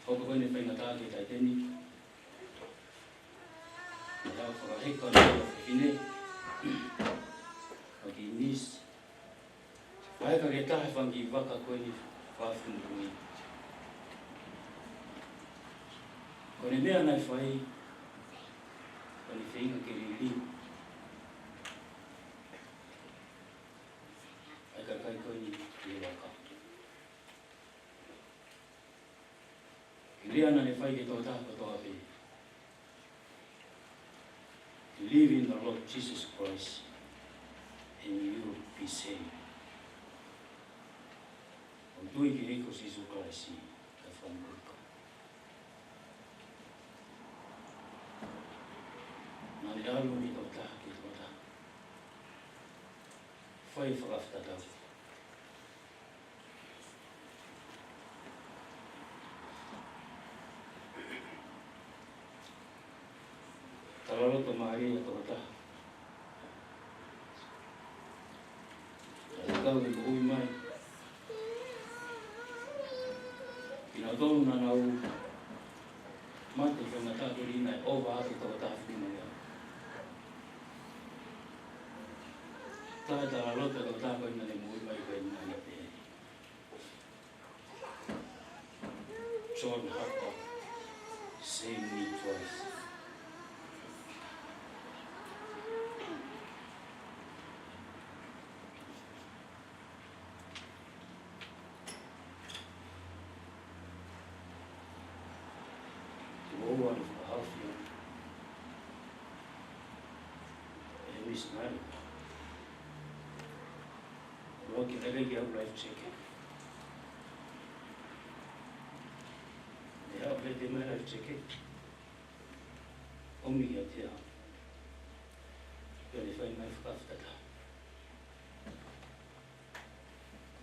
Hoko ko eni e faingataʻa ki he Titanic. Naʻe haʻu ʻo fakaheka ʻa e ʻofefine ʻo ki Nisi. Fakaheka ki he taha e fanga kiʻi vaka ko eni fakafimuʻi. Ko ʻene meʻa naʻe fai, ko ʻene feinga ke liliu ʻa e kakai ko eni ʻi he vaka. Ko e lea naʻa ne fai ki he tokotaha kotoa pē: Believe in the Lord Jesus Christ and you will be saved. ʻOku tui ki he ʻEiki ko Sīsū Kalaisi, kae fakamoʻui koe. Naʻa ne ʻalu mei he tokotaha ki he tokotaha, fai e fakafetatau. Talaloto mālie ʻa e tokotaha naʻe kau he moʻui mai. Kinautolu naʻa nau mate he faingataʻa ko eni naʻe ʻova ʻaki e tokotaha fitu mano. Ka ko e talaloto ʻa e tokotaha ko eni naʻa ne moʻui mai ko eni naʻa ne pehē: John Harper saved me twice. Tuʻo ua naʻe fakahaofi ʻe he misinale. ʻOku ʻikai ke ʻi ai ha life jacket. Naʻe haʻu pē ʻo teke mai e life jacket, ʻomi kiate au. Pea ne fai mai e fakafetatau.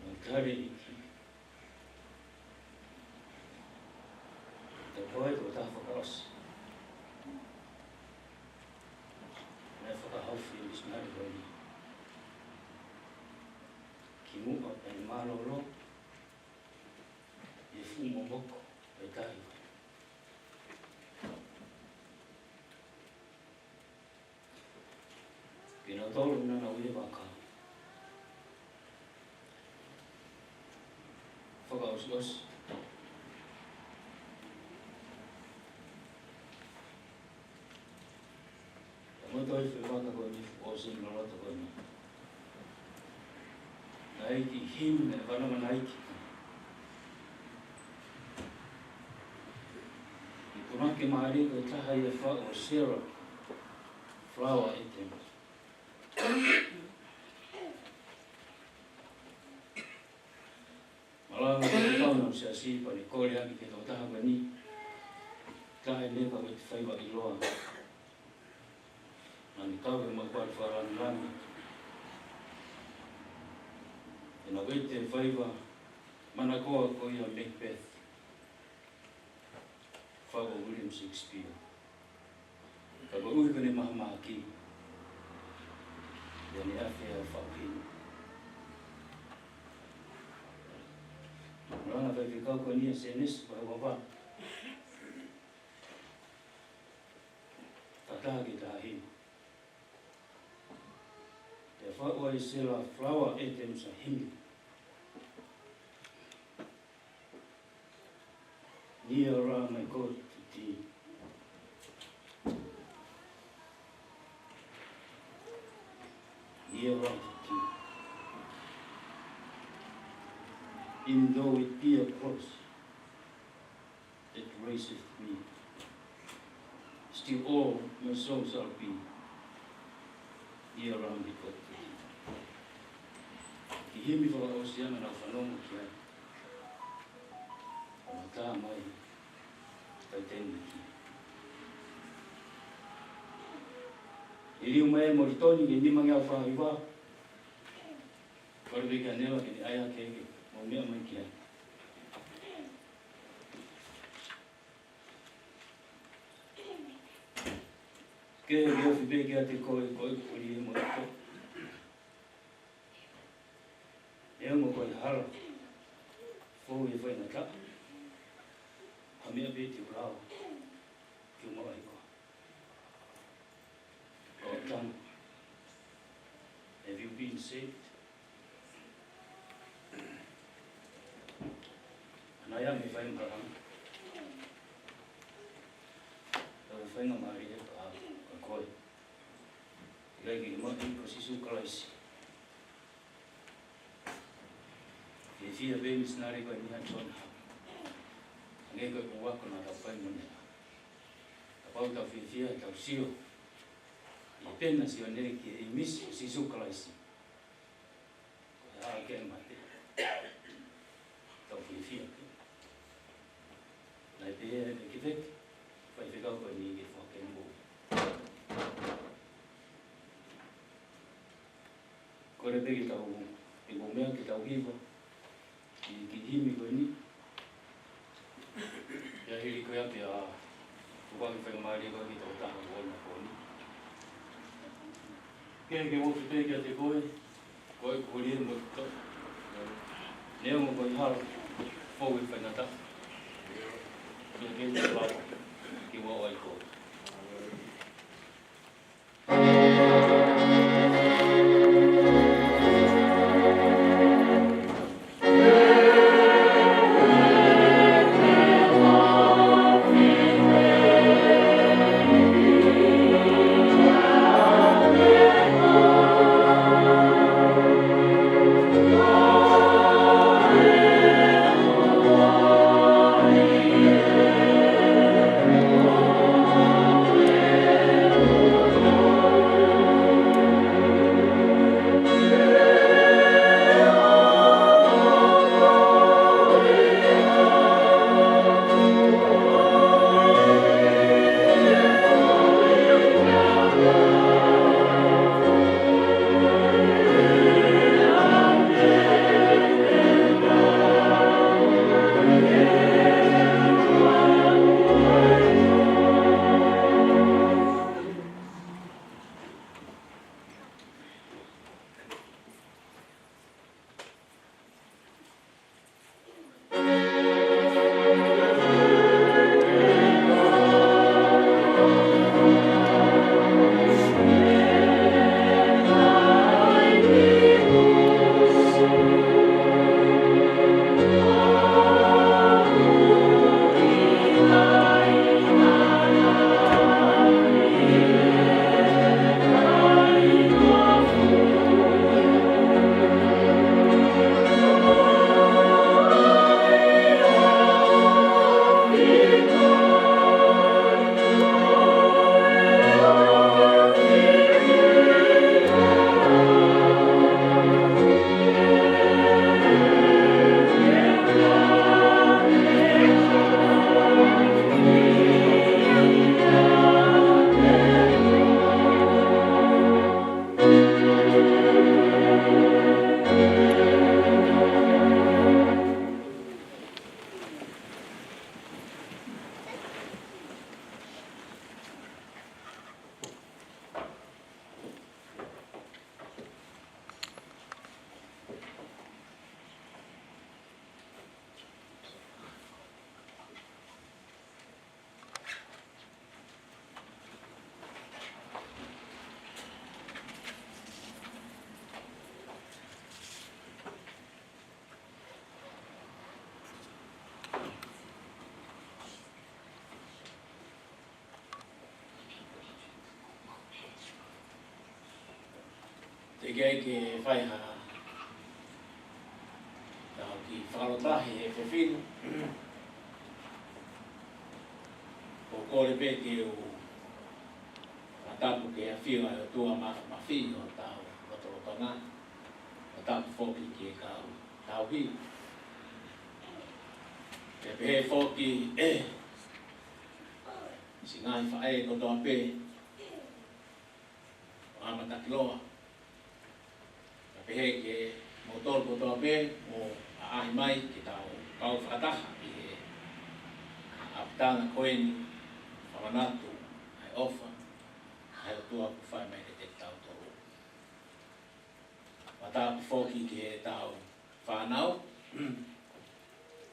Naʻe tali e ʻEiki. Pea ko e tokotaha fakaʻosi naʻe fakahaofi ʻe he misinale ko eni kimuʻa pea ne mālōlō ʻi he fuʻu momoko ʻo e tahi. Kinautolu naʻa nau ʻi he vaka, fakaʻosiʻosi, naʻa nau toe fai e vaka ko eni, fuʻu ʻōseni loloto ko eni. Naʻe ʻi ai e kiʻi himi naʻe vanavanaiki. Naʻe punake mālie ko e taha ia ʻe fā ʻo Sarah Flower Adams. Malanga ko e kau ʻo e siasi pea ne kole ʻaki ki he tokotaha ko eni, taʻe ne ka weti faiva ʻiloa. Naʻa ne Tau e makuā fakalāngilangi. ʻE na wete faiva manakoa ko ia Macbeth. Fai ʻe William Shakespeare. Ka koeʻuhi ko ʻene mahamahaki, ʻa ʻene ʻafio ʻa e faʻu hina. Malanga faifekau ko eni ʻa Sēnesi vahe ua fā. Taha ki he taha hiva. Pea faʻu ʻe Sela Flower Adams ʻa e himi. Nearer, my God, to thee. Nearer to thee. Even though it be a cross that raiseth me, still all my soul shall be nearer, my God, to thee. Ko e himi fakaʻosi ia naʻa nau fanongo ki ai. ʻO tā mai ʻa e tēniti. ʻI he liliu mai ʻa Molitoni ki he nimangeau fā hiva. Kole pē kia Nela ke ne ʻai ake ke mau meʻa mai ki ai. Ke ke ofi pē kiate koe, koeʻuhi ko Molitoni. Neongo ko e hala fou ʻi he faingataʻa, ha meʻa pē te u lava ke u maʻu ai koe. Ko e tama, have you been saved? Naʻe ʻi ai e faingamālie, faingamālie ka ko koe. ʻIkai ke maʻu ko Sīsū Kalaisi. Fiefia pē misinale ko eni ʻa John Hart. Hangē ko e puaka naʻa tau fai mo Nela. Kapau tau fiefia, tau sio ʻi he pena ʻa Sione ki he ʻīmisi ʻo Sīsū Kalaisi. Ko e hā ke mate. Tau fiefia pē. Naʻe pehē ʻe he vekeveke faifekau ko eni ke fakakembo. Kole pē ke tau, ke mou meʻa ke tau hiva ki he, ki he himi ko eni. Pea hili ko ia pea ʻoku ʻi ai e faingamālie ko ē ke tau taha ko ena ko eni. Ke, ke ofi pē kiate koe, koeʻuhi ko Molitoni. Neongo ko e hala fou ʻi he faingataʻa, ke ke te lava ke u maʻu ai koe. ʻIkai ke fai ha tau kiʻi fakalotoʻi he efiafi ni. ʻOku ou kole pē ke u fakatapu ki he ʻafio ʻa e ʻOtua Māfimafi ʻi hotau lotolotonga. Fakatapu foki ki he kau tauhi. Pea pehē foki ʻe siʻi ngaahi faʻē kotoa pē ʻo Amatakiloa. Pea pehē ki he moutolu kotoa pē ʻoku mou ʻaʻahi mai ke tau kau fakataha ʻi he ʻapitanga ko eni, fakamanatu ʻa e ʻofa ʻa e ʻOtua kuo fai mai kiate kitautolu. Fakatapu foki ki heʻetau fānau.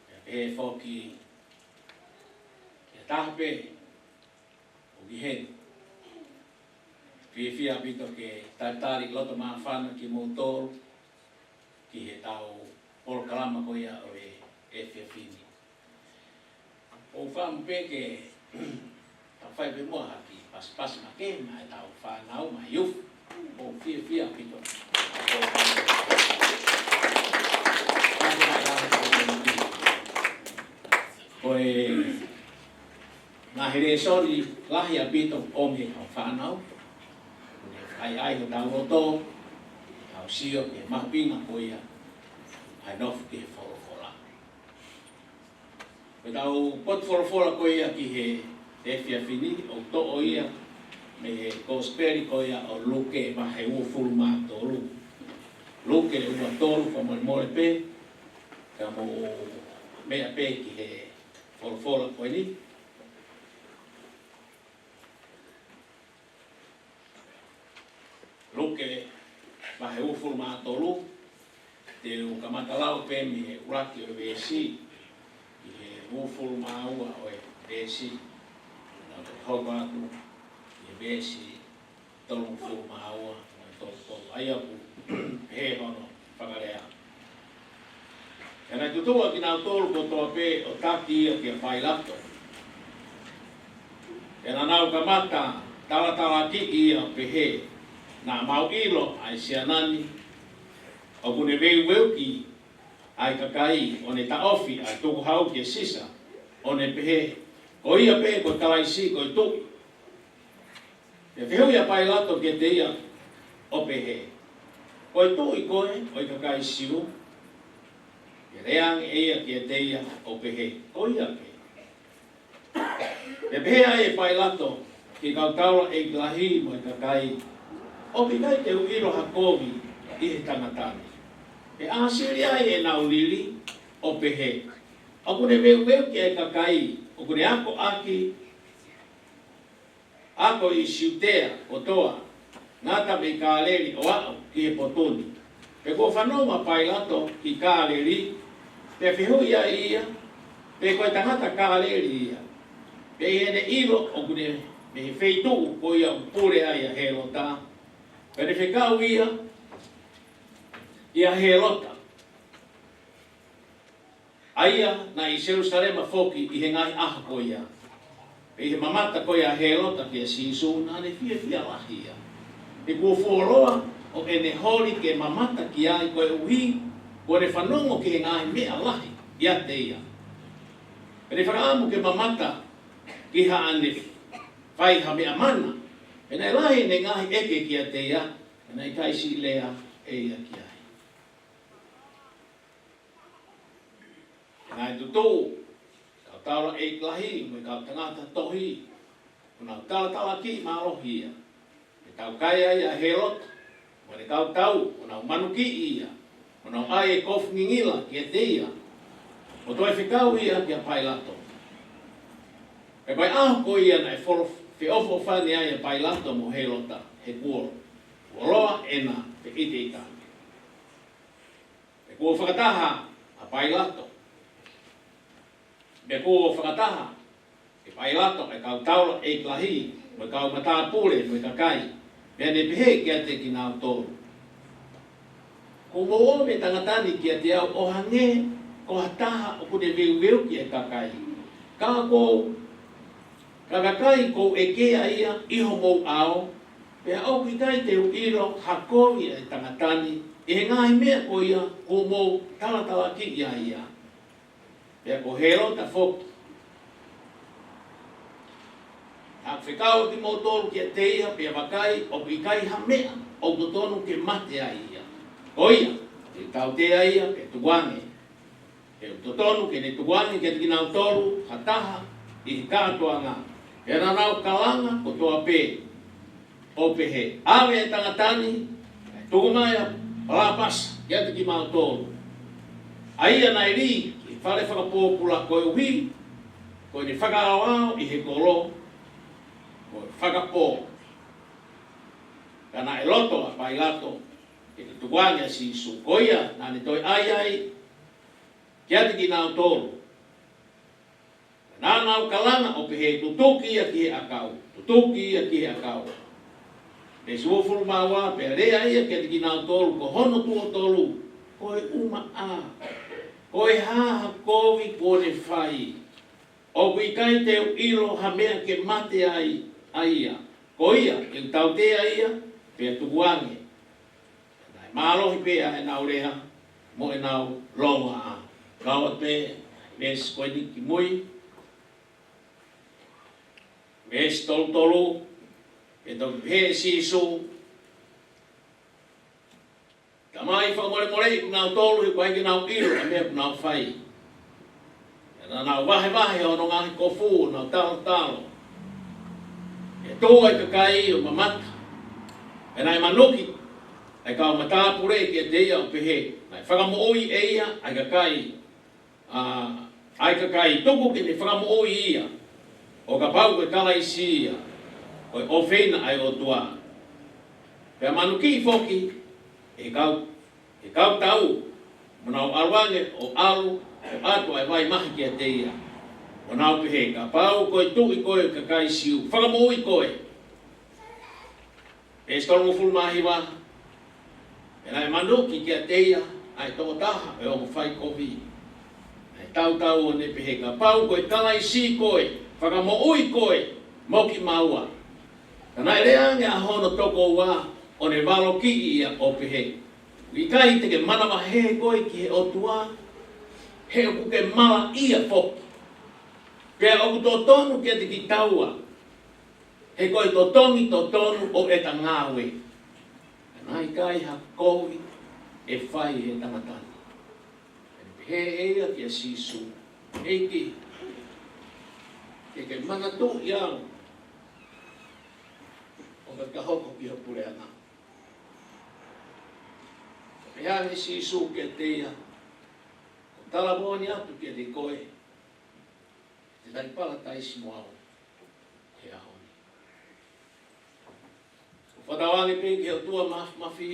Pea pehē foki ki ha taha pē ʻoku ʻi heni. Fiefia ʻaupito ke talitali loto māfana kimoutolu ki heʻetau polokalama ko ia ʻo e efiafi ni. ʻOku ou fakaʻamu pē ke tau fai pē muʻa ha kiʻi pasipasi makehe maʻa ʻetau fānau, maʻa e youth. ʻOku ou fiefia ʻaupito. Ko e ngaahi lēsoni lahi ʻaupito ʻoku ʻomi ʻe he kau fānau. ʻOku ne fakaʻaiʻai hotau loto, tau sio ki he mahuʻinga ko ia ʻa e nofo ki he folofola. Ko ʻetau potu folofola ko ia ki he efiafi ni ʻoku toʻo ia mei he Kosipeli ko ia ʻo Luke vahe uofulu mā tolu. Luke ua tolu, fakamolemole pē, ka mou meʻa pē ki he folofola ko eni. Luke vahe uofulu mā tolu, te u kamata lau pē mei he ʻuluaki ʻo e veesi, ki he uofulu mā ua ʻo e veesi, naʻa te hoko atu ki he veesi tolungofulu mā ua mo e tolu tolu, ʻa ia ʻoku pehē hono fakalea. Pea naʻe tutuʻu ʻa kinautolu kotoa pē ʻo taki ia kia Pailato. Pea naʻa nau kamata talatalaakiʻi ia ʻo pehē, naʻa mau ʻilo ʻa e siana ni ʻoku ne veuveuki ʻa e kakai, ʻo ne taʻofi ʻa e tukuhau kia Sisa, ʻo ne pehē, ko ia pē ko e Kalaisi, ko e Tuʻi. Pea fehuʻi ʻa Pailato kiate ia ʻo pehē, ko e Tuʻi koe ʻo e kakai Siu? Pea lea ange ʻe ia kiate ia ʻo pehē, ko ia pē. Pea pehē ai ʻe Pailato ki he kau taulaʻeiki lahi mo e kakai, ʻoku ʻikai te u ʻilo ha kovi ʻi he tangata ni. Pea ʻāsili ai ʻenau lili ʻo pehē, ʻoku ne veuveuki ʻa e kakai, ʻoku ne akoʻaki ako ʻi Siutea kotoa, ngata mei Kāleli ʻo aʻu ki he potu ni. Pea kuo fanongo ʻa Pailato ki Kāleli, pea fehuʻi ai ia, pe ko e tangata Kāleli ia. Pea ʻi heʻene ʻilo ʻoku ne mei he feituʻu ko ia ʻoku pule ai ʻa Hēlota, pea ne fekau ia kia Hēlota, ʻa ia naʻe ʻi Selusalema foki ʻi he ngaahi ʻaho ko ia. Pea ʻi he mamata ko ia ʻa Hēlota kia Sīsū, naʻa ne fiefia lahi ia. He kuo fuoloa ʻo ʻene holi ke mamata ki ai, koeʻuhi kuo ne fanongo ki he ngaahi meʻa lahi ʻiate ia. Pea ne fakaʻamu ke mamata ki haʻane fai ha meʻa mana. Pea naʻe lahi ʻene ngaahi ʻeke kiate ia, pea naʻe ʻikai siʻi lea ʻe ia ki ai. Naʻe tutuʻu ʻa e kau taulaʻeiki lahi mo e kau tangata tohi, ʻo nau talatalaakiʻi mālohi ia. Pea taukae ai ʻa Hēlota mo ʻene kau tau, ʻo nau manukiʻi ia, ʻo nau ʻai e kofu ngingila kiate ia, ʻo toe fekau ia kia Pailato. Pea ko e ʻaho ko ia naʻe folo-, feʻofoʻofani ai ʻa Pailato mo Hēlota, he kuo fuoloa ʻena feʻiteʻitaki. Pea kuo fakataha ʻa Pailato. Pea kuo fakataha ʻe Pailato ʻa e kau taulaʻeiki lahi mo e kau matāpule mo e kakai, pea ne pehē kiate kinautolu, kuo mou ʻomi e tangata ni kiate au ʻo hangē ko ha taha ʻoku ne veuveuki ʻa e kakai. Ka ko, ka ka ʻikai ke u ʻekea ia ʻi homou ʻao, Pea ʻoku ʻikai te u ʻilo ha kovi ʻa e tangata ni ʻi he ngaahi meʻa ko ia kuo mou talatalaakiʻi ai ia. Pea ko Hēlota foki, naʻa ku fekau kimoutolu kiate ia, pea vakai, ʻoku ʻikai ha meʻa ʻoku totonu ke mate ai ia. Ko ia, te u tautea ia, pea tukuange. He ʻoku totonu ke ne tukuange kiate kinautolu ha taha ʻi he kātoanga. Pea naʻa nau kalanga kotoa pē, ʻo pehē, ʻAve e tangata ni, kae tuku mai ʻa Palāpasa kiate kimautolu, ʻa ia naʻe lī ki he fale fakapōpula koeʻuhi ko ʻene fakaaoao ʻi he kolo mo e fakapō. Ka naʻe loto ʻa Pailato ke ne tukuange ʻa Sīsū. Ko ia naʻa ne toe ʻai ai kiate kinautolu, naʻa nau kalanga ʻo pehē, Tutuki ia ki he ʻakau, tutuki ia ki he ʻakau. Veesi uofulu mā ua, pea lea ia kiate kinautolu, ko hono tuʻo tolu, Ko e ʻumaʻā, ko e hā ha kovi kuo ne fai? ʻOku ʻikai te u ʻilo ha meʻa ke mate ai ʻa ia. Ko ia, te u tautea ia, pea tukuange. Naʻe mālohi pē ʻa ʻenau lea mo ʻenau longoaʻa. Kau atu pē veesi ko eni ki mui. Veesi tolu tolu, pea toki pehē ʻe Sīsū, Tamai, fakamolemoleʻi kinautolu, he ʻoku ʻikai ke nau ʻilo ʻa e meʻa ʻoku nau fai. Pea naʻa nau vahevahe hono ngaahi kofu, ʻo nau talotalo. Pea tuʻu ʻa e kakai ʻo mamata. Pea naʻe manuki ʻa e kau matāpule kiate ia ʻo pehē, Naʻe fakamoʻui ʻe ia ʻa e kakai, ʻa, ʻa e kakai, tuku ke ne fakamoʻui ia, ʻo kapau ko e Kalaisi ia, ko e ʻofeina ʻa e ʻOtua. Pea manuki foki ʻe he kau, ʻe he kau tau, mo nau ʻalu ange ʻo ʻalu ʻo ʻatu ʻa e vai mahi kiate ia, ʻo nau pehē, Kapau ko e Tuʻi koe ʻo e kakai Siu, fakamoʻui koe. Veesi tolungofulu mā hiva, pea naʻe manuki kiate ia ʻa e tokotaha ʻo e ongo faikovi, naʻe tautau ʻo ne pehē, Kapau ko e Kalaisi koe, fakamoʻui koe mo kimaua. Ka naʻe lea ange ʻa hono tokoua ʻo ne valokiʻi ia ʻo pehē, ʻIkai te ke manavahē koe ki he ʻOtua, he ʻoku ke malaʻia foki, pea ʻoku totonu kiate kitaua, he ko e totongi totonu ʻo ʻeta ngāue. Ka naʻe ʻikai ha kovi ʻe fai ʻe he tangata ni. Pea pehē ʻe ia kia Sīsū, ʻEiki, ke ke manatuʻi au ʻo ka ka hoko ki ho puleʻanga. Pea pehē ange ʻe Sīsū kiate ia, ʻOku ou talamoʻoni atu kiate koe, te tali palataisi mo au he ʻaho ni. ʻOku ou fakatauange pē ki he ʻOtua Māfimafi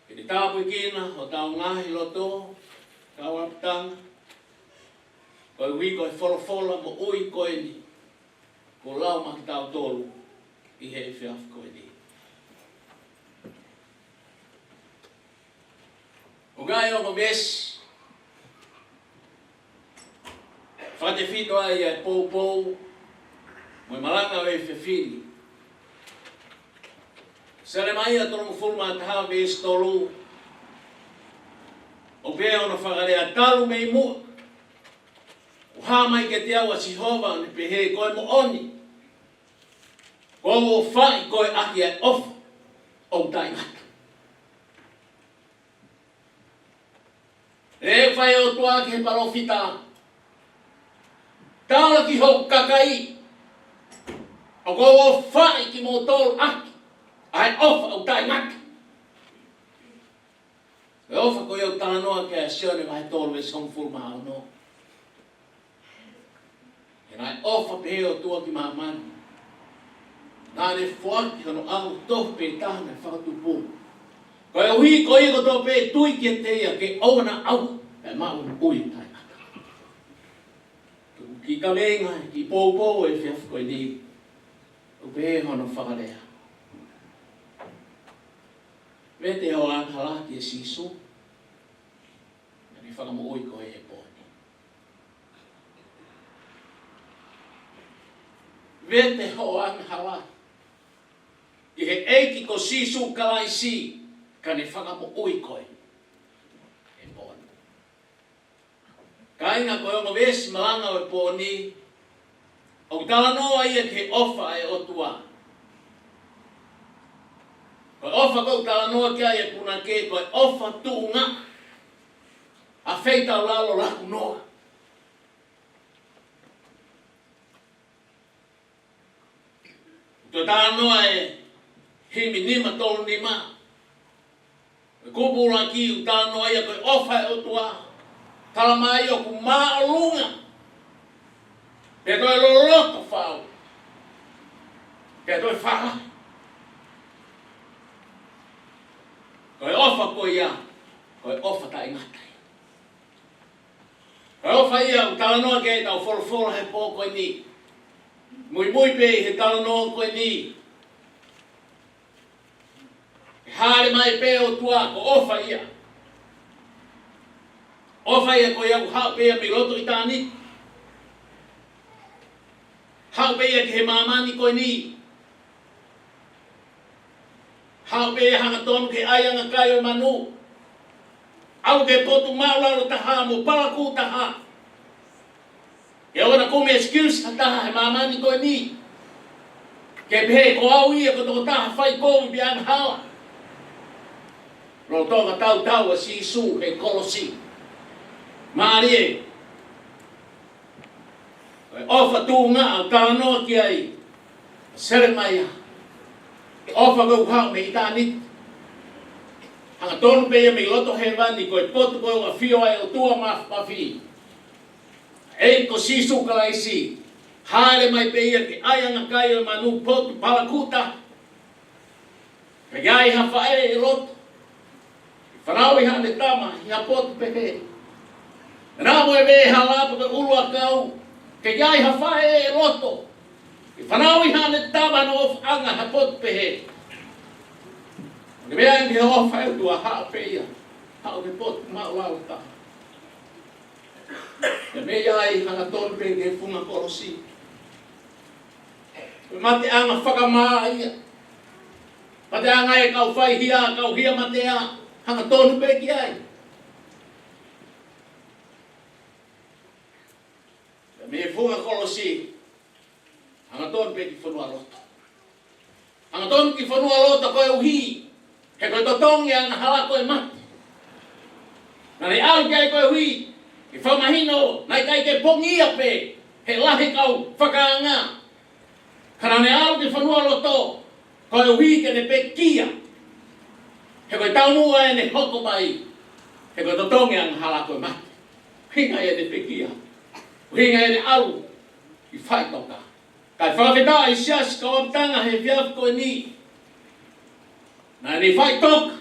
ke ne tāpuekina hotau ngaahi loto, kau ʻapitanga, koeʻuhi ko e folofola moʻui ko eni kuo lau maʻa kitautolu ʻi he efiafi ko eni. ʻOku ʻi ai e ongo veesi fakatefito ai ʻa e poupou mo e malanga ʻo e efiafi ni. Selemaia tolungofulu mā taha veesi tolu, ʻoku pehē hono fakalea, Talu mei muʻa kuo hā mai kiate au ʻa Sihova ʻo ne pehē, Ko e moʻoni, kuo u ʻofaʻi koe ʻaki ʻa e ʻofa ʻoku taʻengata. Lea ʻoku fai ʻe he ʻOtua ki he palōfita, Tala ki hoku kakai, ʻoku ou ʻofaʻi kimoutolu ʻaki ʻa e ʻofa ʻoku taʻengata. Ko e ʻofa ko ia ʻoku talanoa ki ai ʻa Sione vahe tolu veesi hongofulu mā ono. He naʻe ʻofa pehē ʻa e ʻOtua ki māmani, naʻa ne foaki hono ʻAlo tofu pē taha naʻe fakatupu, koeʻuhi ko ia kotoa pē ʻe tui kiate ia ke ʻoua naʻa ʻauha, kae maʻu ʻa e moʻui taʻengata. Ko e kiʻi kaveinga, kiʻi poupou ʻo e efiafi ko eni, ʻoku pehē hono fakalea, Vete hoʻo angahala kia Sīsū, ʻa ia ʻe fakamoʻui koe he pō ni. Vete hoʻo angahala ki he ʻEiki ko Sīsū Kalaisi, ka ne fakamoʻui koe he pō ni. Kāinga, ko e ongo veesi malanga ʻo e pō ni, ʻoku talanoa ia ki he ʻofa ʻa e ʻOtua. Ko e ʻofa ʻoku talanoa ki ai e punake, ko e ʻofa tuʻunga, ʻa e feitaulalo laku noa. Toe talanoa e himi nima tolu nima. E kupu ʻuluaki ʻoku talanoa ia ko e ʻofa ʻa e ʻOtua. Tala mai ʻoku māʻolunga. Pea toe loloto fau. Pea toe fala. Ko e ʻofa ko ia, ko e ʻofa taʻengata ia. Ko e ʻofa ia ʻoku talanoa ki ai ʻetau folofola he pō ko eni. Muimui pē ʻi he talanoa ko eni. ʻE hāʻele mai pē ʻOtua, ko e ʻofa ia. ʻOfa ia ko ia ʻoku haʻu pē ia mei loto ʻitāniti. Haʻu pē ia ki he māmani ko eni. Haʻu pē ia hangatonu ki he ʻaiʻanga kai ʻo e manu. ʻAlu ki he potu māʻulalo taha mo palakū taha. Ke ʻoua naʻa kumi excuse ha taha he māmani ko eni. Ke pehē ko au ia ko e tokotaha fai kovi pea angahala. Lolotonga tautau ʻa Sīsū he kolosi. Mālie. Ko e ʻofa tuʻunga ʻoku talanoa ki ai ʻa Selemaia. ʻOfa ʻoku haʻu mei ʻitāniti. Hangatonu pē ia mei loto hēvani, ko e potu ko ē ʻoku ʻafio ai ʻa e ʻOtua Māfimafi, ʻa e ʻEiki ko Sīsū Kalaisi. Hāʻele mai pē ia ki he ʻaiʻanga kai ʻo e manu, potu palakū taha. Ka ʻi ai ha faʻē ʻe loto ke fanauʻi haʻane tama ʻi ha potu pehē. Naʻa mo e veʻehala pe ko e ʻuluʻakau, ka ʻi ai ha faʻē ʻe loto ke fanauʻi haʻane tama ʻi hono ʻofaʻanga ha potu pehē. Ko e meʻa ia ki he ʻofa ʻa e ʻOtua, haʻu pē ia, haʻu ki he potu māʻulalo taha. Pea mei ai hangatonu pē ki he funga kolosi. Ko e mateʻanga fakamā ia. Mateʻanga e kau faihia, kau hia matea, hangatonu pē ki ai. Pea mei he funga kolosi, hangatonu pē ki fonualoto. Hangatonu ki fonualoto koeʻuhi he ko e totongi angahala ko e mate. Naʻa ne ʻalu ki ai koeʻuhi ke fakamahino naʻe ʻikai ke pongia pē he lahi kau fakaanga. Ka naʻa ne ʻalu ki fonualoto koeʻuhi ke ne pekia. He ko e taumuʻa ʻene hoko mai he ko e totongi angahala ko e mate. ʻUhinga ia ʻene pekia. ʻUhinga ia ʻene ʻalu ki faʻitoka. Kae fakafetaʻi siasi kau ʻapitanga he efiafi ko eni. Naʻa ne faʻitoka,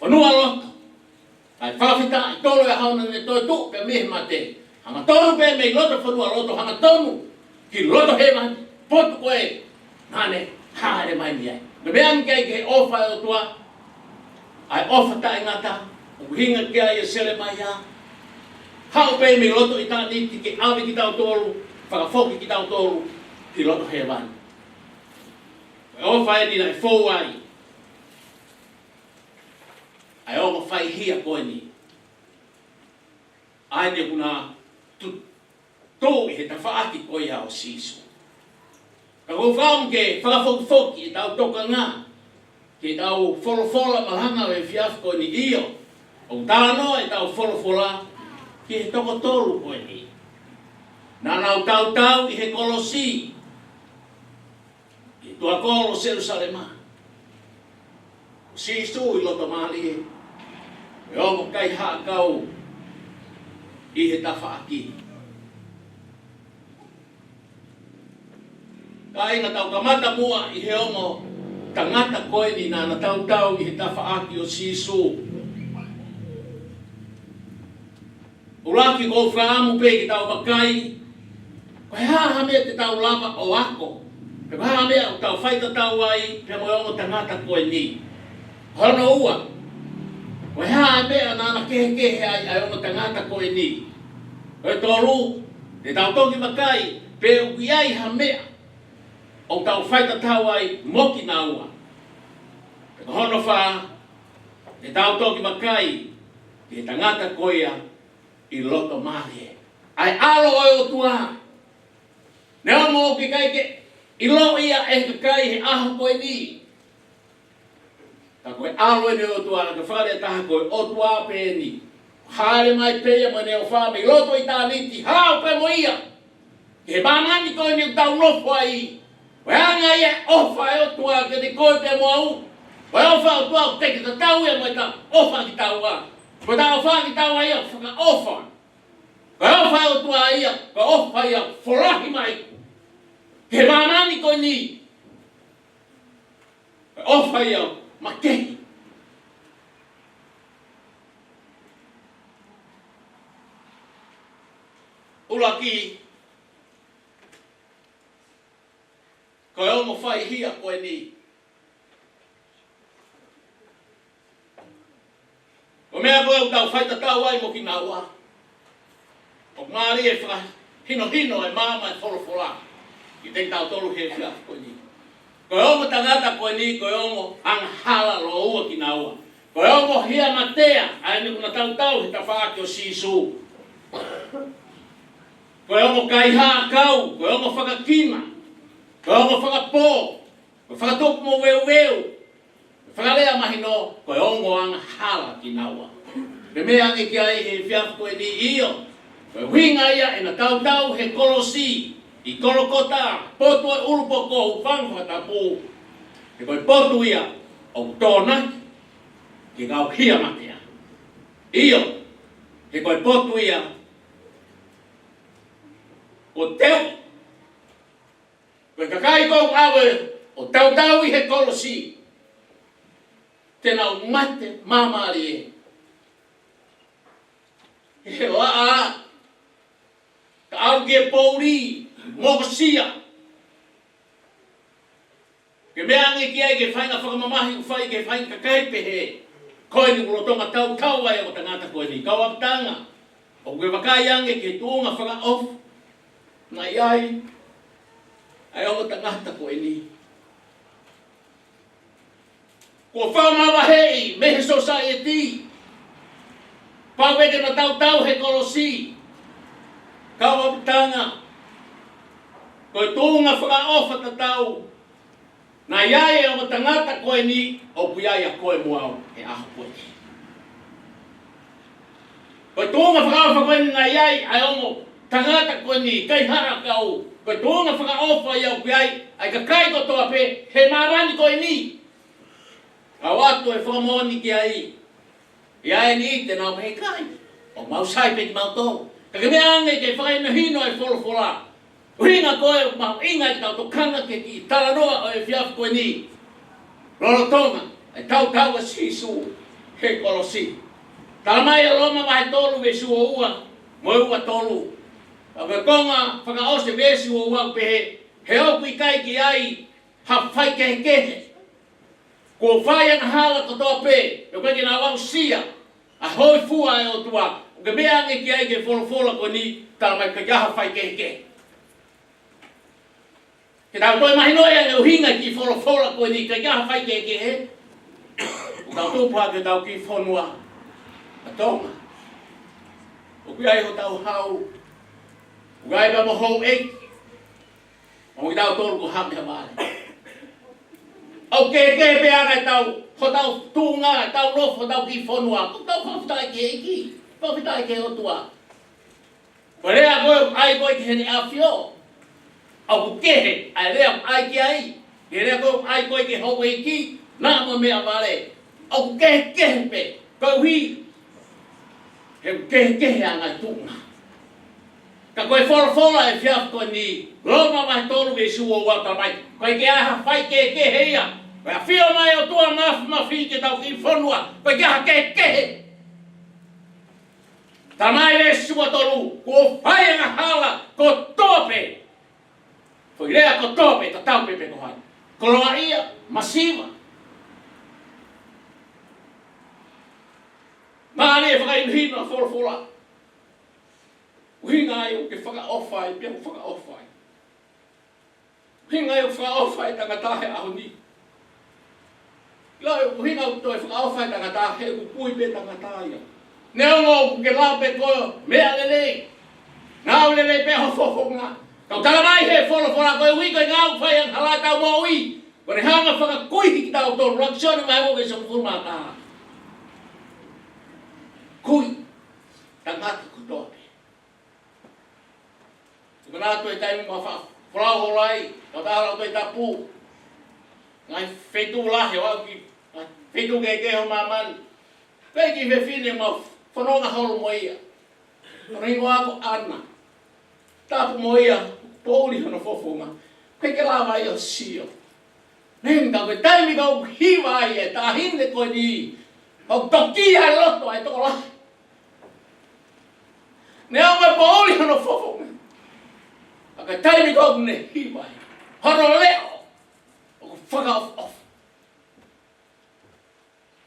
fonualoto. Kae fakafetaʻi, tolu e ʻaho naʻa ne toetuʻu pē mei he mate. Hangatonu pē mei loto fonualoto, hangatonu ki loto hēvani, potu ko ē naʻa ne hāʻele mai mei ai. Ko e meʻa ia ki he ʻofa ʻa e ʻOtua, ʻa e ʻofa taʻengata, ʻoku ʻuhinga ki ai ʻa Selemaia. Haʻu pē mei loto ʻitāniti ke ʻave kitautolu, fakafoki kitautolu ki loto hēvani. Ko e ʻofa eni naʻe fou ai ʻa e ongo faihia ko eni. ʻA eni ʻoku na tu-, tuʻu ʻi he tafaʻaki ko ia ʻo Sīsū. Ka ʻoku ou fakaʻamu ke fakafokifoki ʻetau tokanga ki heʻetau folofola malanga ʻo e efiafi ko eni, ʻio, ʻoku talanoa ʻetau folofola ki he toko tolu ko eni. Naʻa nau tautau ʻi he kolosi ʻi he tuʻa kolo Selusalema. Ko Sīsū ʻi loto mālie, ʻa e ongo kaihaʻa kau ʻi he tafaʻaki. Kāinga, tau kamata muʻa ʻi he ongo tangata ko eni naʻa na tautau ʻi he tafaʻaki ʻo Sīsū. ʻUluaki, ʻoku ou fakaʻamu pē ke tau vakai, ko e hā ha meʻa te tau lava ʻo ako, pe ko e hā ha meʻa ʻoku tau faitatau ai pea mo e ongo tangata ko eni. Hono ua, ko e hā ha meʻa naʻa na kehekehe ai ʻa e ongo tangata ko eni. Ko e tolu, te tau toki vakai pe ʻoku ʻi ai ha meʻa ʻoku tau faitatau ai mo kinaua. Ko hono fā, te tau toki vakai ki he tangata ko ia ʻi loto mālie, ʻa e ʻAlo ʻo e ʻOtua. Neongo ʻoku ʻikai ke ʻiloa ia ʻe he kakai he ʻaho ko eni, ka ko e ʻAlo eni ʻo e ʻOtua, naʻe fale taha ko e ʻOtua pē eni. Hāʻele mai pē ia mo ʻene ʻofa mei loto ʻitāniti, hao pē mo ia ki he māmani ko eni ʻoku tau nofo ai. Ko e anga ia e ʻofa ʻa e ʻOtua kiate koe pea mo au. Ko e ʻofa ʻa e ʻOtua ʻoku teʻeki tatau ia mo ʻeta ʻofa kitaua. Ko ʻeta ʻofa kitaua ia fakaʻofa. Ko e ʻofa ʻa e ʻOtua ia, ko e ʻofa ia folahi mai ki he māmani ko eni. Ko e ʻofa ia makehe. ʻUluaki, ko e ongo faihia ko eni. Ko e meʻa ko ē ʻoku tau faitatau ai mo kinaua, ʻoku mālie e fakahinohino e maama e folofola kiate kitautolu he efiafi ko eni. Ko e ongo tangata ko eni, ko e ongo angahala lōua kinaua. Ko e ongo hia matea, ʻa eni ʻoku na tautau he tafaʻaki ʻo Sīsū. Ko e ongo kaihaʻa kau, ko e ongo fakakina, ko e ongo fakapō, ko e fakatupu moveuveu, ko e fakalea mahino, ko e ongo angahala kinaua. Pea meʻa ange ki ai he efiafi ko eni, ʻio, ko e ʻuhinga ia ʻena tautau he kolosi ʻi Kolokota, potu e ʻulu poko, hūfanga he fakatapu. He ko e potu ia ʻoku tōnaki ki he kau hia matea. ʻIo, he ko e potu ia ʻoku teu, ko e kakai ʻoku ʻave ʻo tautau ʻi he kolosi, te nau mate māmālie. He ʻoku ʻaʻa, ka ʻalu ki he poʻuli, mokosia. Ke meʻa ange ki ai ki he faʻahinga fakamamahi ʻoku fai ki he faʻahinga kakai pehē. Ko eni ʻoku lolotonga tautau ai e ongo tangata ko eni, kau ʻapitanga. ʻOku ke vakai ange ki he tuʻunga fakaʻofa naʻe ʻi ai ʻa e ongo tangata ko eni. Kuo fakamavaheʻi mei he sosaieti. Pau pē ke na tautau he kolosi, kau ʻapitanga. Ko e tuʻunga fakaʻofa tatau naʻe ʻi ai e ongo tangata ko eni, ʻoku ʻi ai ʻa koe mo au he ʻaho ko eni. Ko e tuʻunga fakaʻofa ko eni naʻe ʻi ai ʻa e ongo tangata ko eni, kaihaʻa kau. Ko e tuʻunga fakaʻofa ia ʻoku ʻi ai ʻa e kakai kotoa pē he māmani ko eni. Kau atu e fakamoʻoni ki ai. ʻI ai e niʻihi te nau pehē ʻikai, ʻoku mau sai pē kimautolu. Ka ke meʻa ange ki he fakahinohino e folofola. ʻUhinga ko ē ʻoku mahuʻinga ke tau tokanga ki he kiʻi talanoa ʻo e efiafi ko eni. Lolotonga e tautau ʻa Sīsū he kolosi. Talamai ʻe Loma vahe tolu veesi ua ua mo e ua tolu. ʻA e konga fakaʻosi veesi ua ua pehē, he ʻoku ʻikai ke ʻi ai ha faikehekehe. Kuo fai angahala kotoa pē, ʻoku ʻikai ke nau aʻusia ʻa e hōifua ʻa e ʻOtua. ʻOku ke meʻa ange ki ai ki he folofola ko eni, talamai ʻikai ke ʻi ai ha faikehekehe. Ke tau toe mahinoʻi ange ʻuhinga e kiʻi folofola ko eni, ʻikai ke ʻi ai ha faikehekehe. ʻOku tau tupu hake ʻetau kiʻi fonua ʻa Tonga. ʻOku ʻi ai hotau hau. ʻOku ʻi ai pē mo houʻeiki. ʻO kitautolu ko Hame ha vale. ʻOku kehekehe pē ʻa ʻetau, hotau tuʻunga, ʻetau nofo, hotau kiʻi fonua. ʻOku tau fakafetaʻi ki he ʻEiki, fakafetaʻi ki he ʻOtua. Ko e lea ko ē ʻoku ʻai ko ē ki Heʻene ʻAfio, ʻoku kehe ʻa e lea ʻoku ʻai ki ai. Ko e lea ko ē ʻoku ʻai ko ē ki he houʻeiki, naʻa mo e meʻavale. ʻOku kehekehe pē, koeʻuhi he ʻoku kehekehe ʻa e ngaahi tuʻunga. Ka ko e folofola e efiafi ko eni, Loma vahe tolu veesi ua ua talamai, ʻoku ʻikai ke ʻi ai ha faikehekehe ia. Ko e ʻafio mai e ʻOtua Māfimafi ki heʻetau kiʻi fonua, ʻoku ʻikai ke ʻi ai ha kehekehe. Talamai veesi ua tolu, kuo fai angahala kotoa pē. Foʻi lea kotoa pē, tatau pē pe ko hai. Koloaʻia, masiva. Mālie e fakahinohino ʻa e folofola. ʻUhinga ia ʻoku ke fakaʻofa ai, pea u fakaʻofa ai. ʻUhinga ia ʻoku fakaʻofa ai e tangata he ʻaho ni. Lau e ʻuhinga ʻoku toe fakaʻofa e tangata, he ʻoku kui pē tangata ia. Neongo ʻoku ke lau pē ko e meʻa lelei, ngāue lelei pē ho fofonga, ka ʻoku talamai he folofola koeʻuhi ko e ngāue fai angahala ʻetau moʻui, kuo ne hanga ʻo fakakuihi kitautolu, ʻuluaki Sione vahe ua veesi hongofulu mā taha. Kui, tangata kotoa pē. Te u manatu he taimi ʻoku ma faʻa folau holo ai, ka u tala ʻo Tohi Tapu, ngaahi feituʻu lahi, ʻo aʻu ki ngaahi feituʻu kehekehe ʻo māmani. Pea ko e kiʻi fefine ʻoku ma fononga holo mo ia, hono hingoa ko ʻAna. Tapu mo ia, poʻuli hono fofonga, ʻikai ke lava ia ʻo sio. Neongo ko e taimi ʻoku hiva ai e taʻahine ko eni, ʻoku toki ʻi loto ʻa e tokolahi. Neongo e poʻuli hono fofonga, ka ko e taimi ʻoku ne hiva ai, hono leʻo ʻoku fakaʻofoʻofa.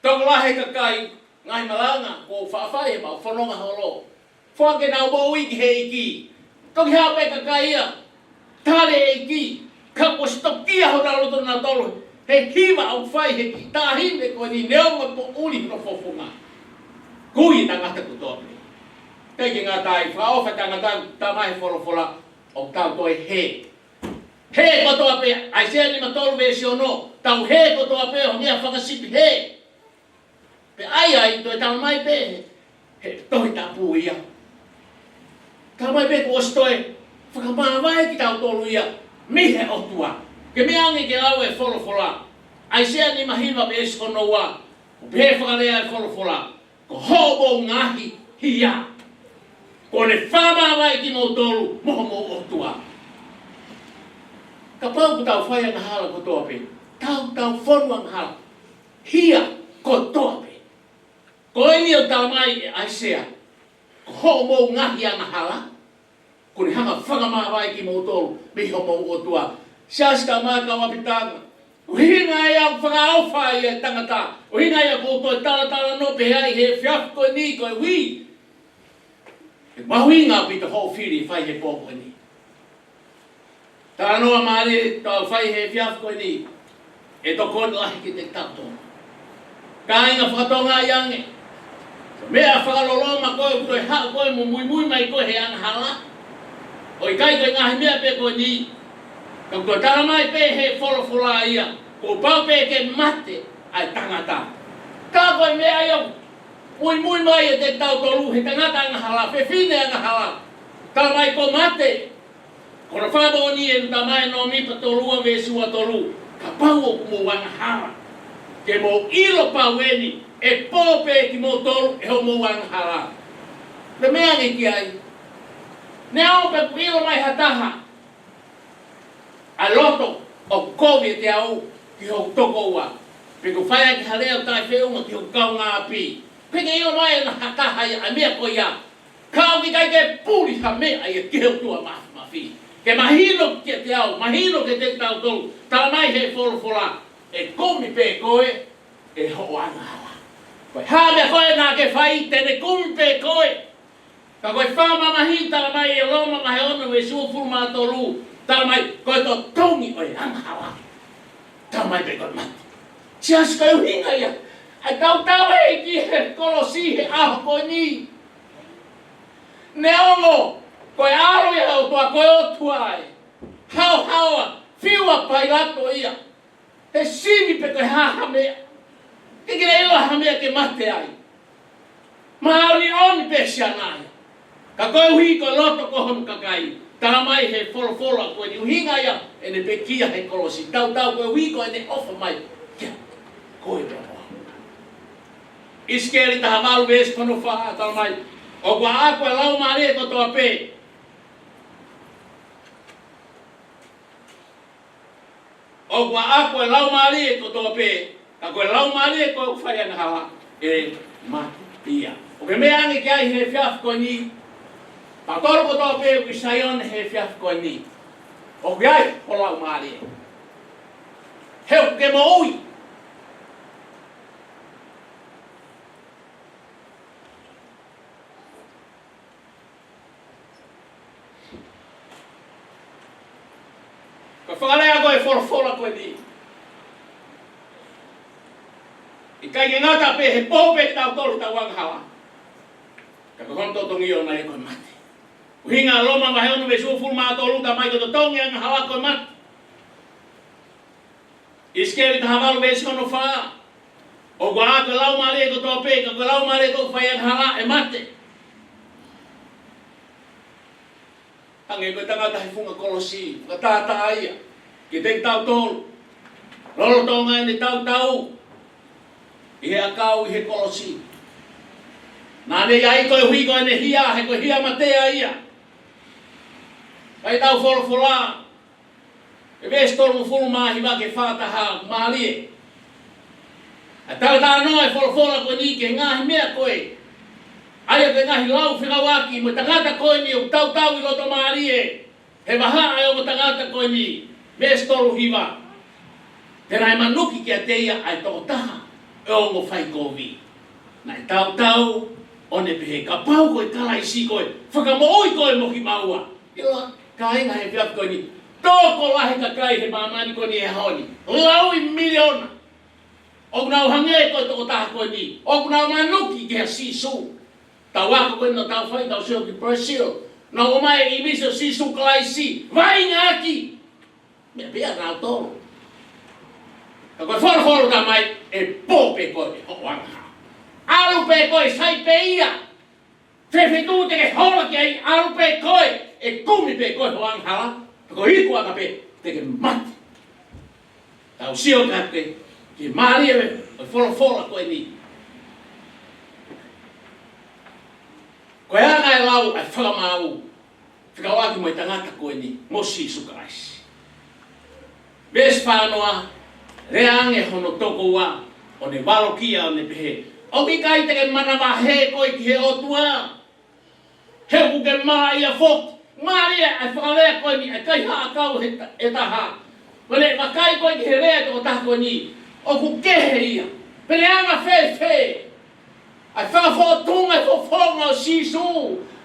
Tokolahi e kakai, ngaahi malanga, ʻoku ou faʻa fai ʻemau fononga holo, foaki ʻenau moʻui ki he ʻEiki. Toki haʻu pē kakai ia, tali e ʻEiki, ka kuo ʻosi toki ʻi honau loto nautolu he hiva ʻoku fai he kiʻi taʻahine ko eni, neongo e poʻuli hono fofonga. Kui e tangata kotoa pē. ʻIkai ke ngata ai, fakaʻofa e tangata, talamai he folofola, ʻoku tau toe hē. Hē kotoa pē, ʻAisea nima tolu veesi ono, tau hē kotoa pē, honge a fakasipi hē. Pea ʻai ai, toe talamai pē he Tohi Tapu ia, talamai pē kuo ʻosi toe fakamāvae kitautolu ia mei he ʻOtua. Ke meʻa ange ke lau e folofola, ʻAisea nima hiva veesi ko hono ua, ʻoku pehē fakalea e folofola, ko hoʻomou ngaahi hia kuo ne fakamāvae kimoutolu mo homou ʻOtua. Kapau ʻoku tau fai angahala kotoa pē, tau, tau fonu angahala, hia kotoa pē. Ko eni ʻoku talamai ʻe ʻAisea, ko hoʻomou ngaahi angahala kuo ne hanga ʻo fakamāvae kimoutolu mei homou ʻOtua. Siasi, tama, kau ʻapitanga, ʻuhinga ia ʻoku fakaʻofa ai e tangata, ʻuhinga ia ʻoku ou toe talatalanoa pē ai he efiafi ko eni koeʻuhi he mahuʻinga ʻaupito hoʻo fili fai he pō ko eni. Talanoa mālie ʻoku tau fai he efiafi ko eni, ʻe tokoni lahi kiate kitautolu. Kāinga faka-Tonga, ʻai ange, meʻa fakaloloma koe ʻoku toe haʻu koe mo muimui mai koe he angahala, ʻo ʻikai ko e ngaahi meʻa pē ko eni, ka ʻoku toe talamai pē he folofola ia, kuo pau pē ke mate ʻa e tangata. Ka ko e meʻa ia ʻoku muimui mai ʻiate kitautolu he tangata angahala, fefine angahala, talamai kuo mate. Ko hono fakamoʻoni ʻe talamai ʻe Nōmipa tolu ua veesi ua tolu, kapau ʻoku mou angahala, ke mou ʻilo pau eni, ʻe pō pē kimoutolu ʻe hoʻomou angahala. Pea meʻa ange ki ai, neongo pē ʻoku ʻilo mai ha taha ʻa e loto ʻoku kovi ʻiate au ki hoku tokoua, pe ʻoku fai ʻaki ha lea ʻoku taʻefeʻunga ki hoku kaungāʻapi, pe ʻoku ʻilo mai ʻe ha taha ia ʻa e meʻa ko ia, ka ʻoku ʻikai ke puli ha meʻa ia ki he ʻOtua Māfimafi ke mahino kiate au, mahino kiate kitautolu, talamai he folofola, ʻe kumi pē koe ʻe hoʻo angahala. Ko e hā e meʻa ko ē naʻa ke fai, te ne kumi pē koe. Ka ko e fakamamahi, talamai ʻe Loma vahe ono veesi uofulu mā tolu, talamai ko e totongi ʻo e angahala, talamai pē ko e mate. Siasi, ko e ʻuhinga ia ʻa e tautau ē ki he kolosi he ʻaho ko eni. Neongo ko e ʻAlo ia ʻo e ʻOtua, ko e ʻOtua ē, haohaoa, fiu ʻa Pailato ia, he sivi pe ko e hā ha meʻa, ke ke ʻilo ha meʻa ke mate ai. Māʻoniʻoni pē siana ia. Ka koeʻuhi ko e loto ko hono kakai, talamai he folofola ko eni, ʻuhinga ia ʻene pekia he kolosi, tautau koeʻuhi ko ʻene ʻofa mai kiate koe pea mo au. ʻIsikeli taha valu veesi ko hono fā, talamai, ʻoku ʻaʻaku e laumālie kotoa pē. ʻOku ʻaʻaku e laumālie kotoa pē, ka ko e laumālie ʻoku fai angahala ʻe mate ia. ʻOku ke meʻa ange ki ai he efiafi ko eni, kitautolu kotoa pē ʻoku ʻi Saione he efiafi ko eni, ʻoku ʻi ai ho laumālie, he ʻoku ke moʻui. Ko e fakalea ko e folofola ko eni, ʻIkai ke ngata pē he pō pē kitautolu ʻi heʻetau angahala, ka ko hono totongi ʻona ia ko e mate. ʻUhinga Loma vahe ono veesi hongofulu mā tolu, talamai ko e totongi angahala ko e mate. ʻIsikeli taha valu veesi hono fā. ʻOku ʻa e laumālie kotoa pē, ka ko e laumālie ʻoku fai angahala ʻe mate. Hangē ko e tangata he funga kolosi, fakatātā ia kiate kitautolu. Lolotonga ʻene tautau ʻi he ʻakau ʻi he kolosi, naʻa ne ʻi ai koeʻuhi ko ʻene hia, he ko e hia mate ia. Pea ʻi heʻetau folofola, ʻi he veesi tolungofulu mā hiva ki he fā taha, mālie ʻa e talanoa ʻa e folofola ko eni ki he ngaahi meʻa ko ē, ʻa ia ko e ngaahi lau fekauʻaki mo e tangata ko eni ʻoku tautau ʻi loto mālie he vahaʻa ʻo e ongo tangata ko eni. Veesi tolu hiva. Pea naʻe manuki kiate ia ʻa e tokotaha ʻo e ongo faikovi, naʻe tautau ʻo ne pehē, kapau ko e Kalaisi koe, fakamoʻui koe mo kimaua. ʻIloa, kāinga, he efiafi ko eni, tokolahi e kakai he māmani ko eni he ʻaho ni, lauimiliona, ʻoku nau hangē ko e tokotaha ko eni, ʻoku nau manuki kia Sīsū. Tau ako ko eni ʻo tau fai, tau sio ki Brazil, nau ʻomai e ʻīmisi ʻo Sīsū Kalaisi, vaʻinga ʻaki. Meʻa pē ia ʻanautolu. Ka ko e folofola talamai, ʻe pō pē koe ʻi hoʻo angahala. ʻAlu pē koe, sai pē ia. Fēfē tuʻu te ke hola ki ai, ʻalu pē koe, ʻe kumi pē koe hoʻo angahala. Ko e ikuʻanga pē te ke mate. Tau sio ki he, ki he mālie ʻo e folofola ko eni. Ko e anga e lau ʻa e fakamaau fekauʻaki mo e tangata ko eni mo Sīsū Kalaisi. Veesi fā noa, lea ange hono tokoua ʻo ne valokia ʻo ne pehē, ʻoku ʻikai te ke manavahē koe ki he ʻOtua, he ʻoku ke malaʻia foki. Mālie ʻa e fakalea ko eni ʻa e kaihaʻa ʻakau he ta-, ʻe taha. Pea ne vakai ko ē ki he lea ʻa e tokotaha ko eni, ʻoku kehe ia. Pea ne anga fēfē ʻa e fakafōtunga e fofonga ʻo Sīsū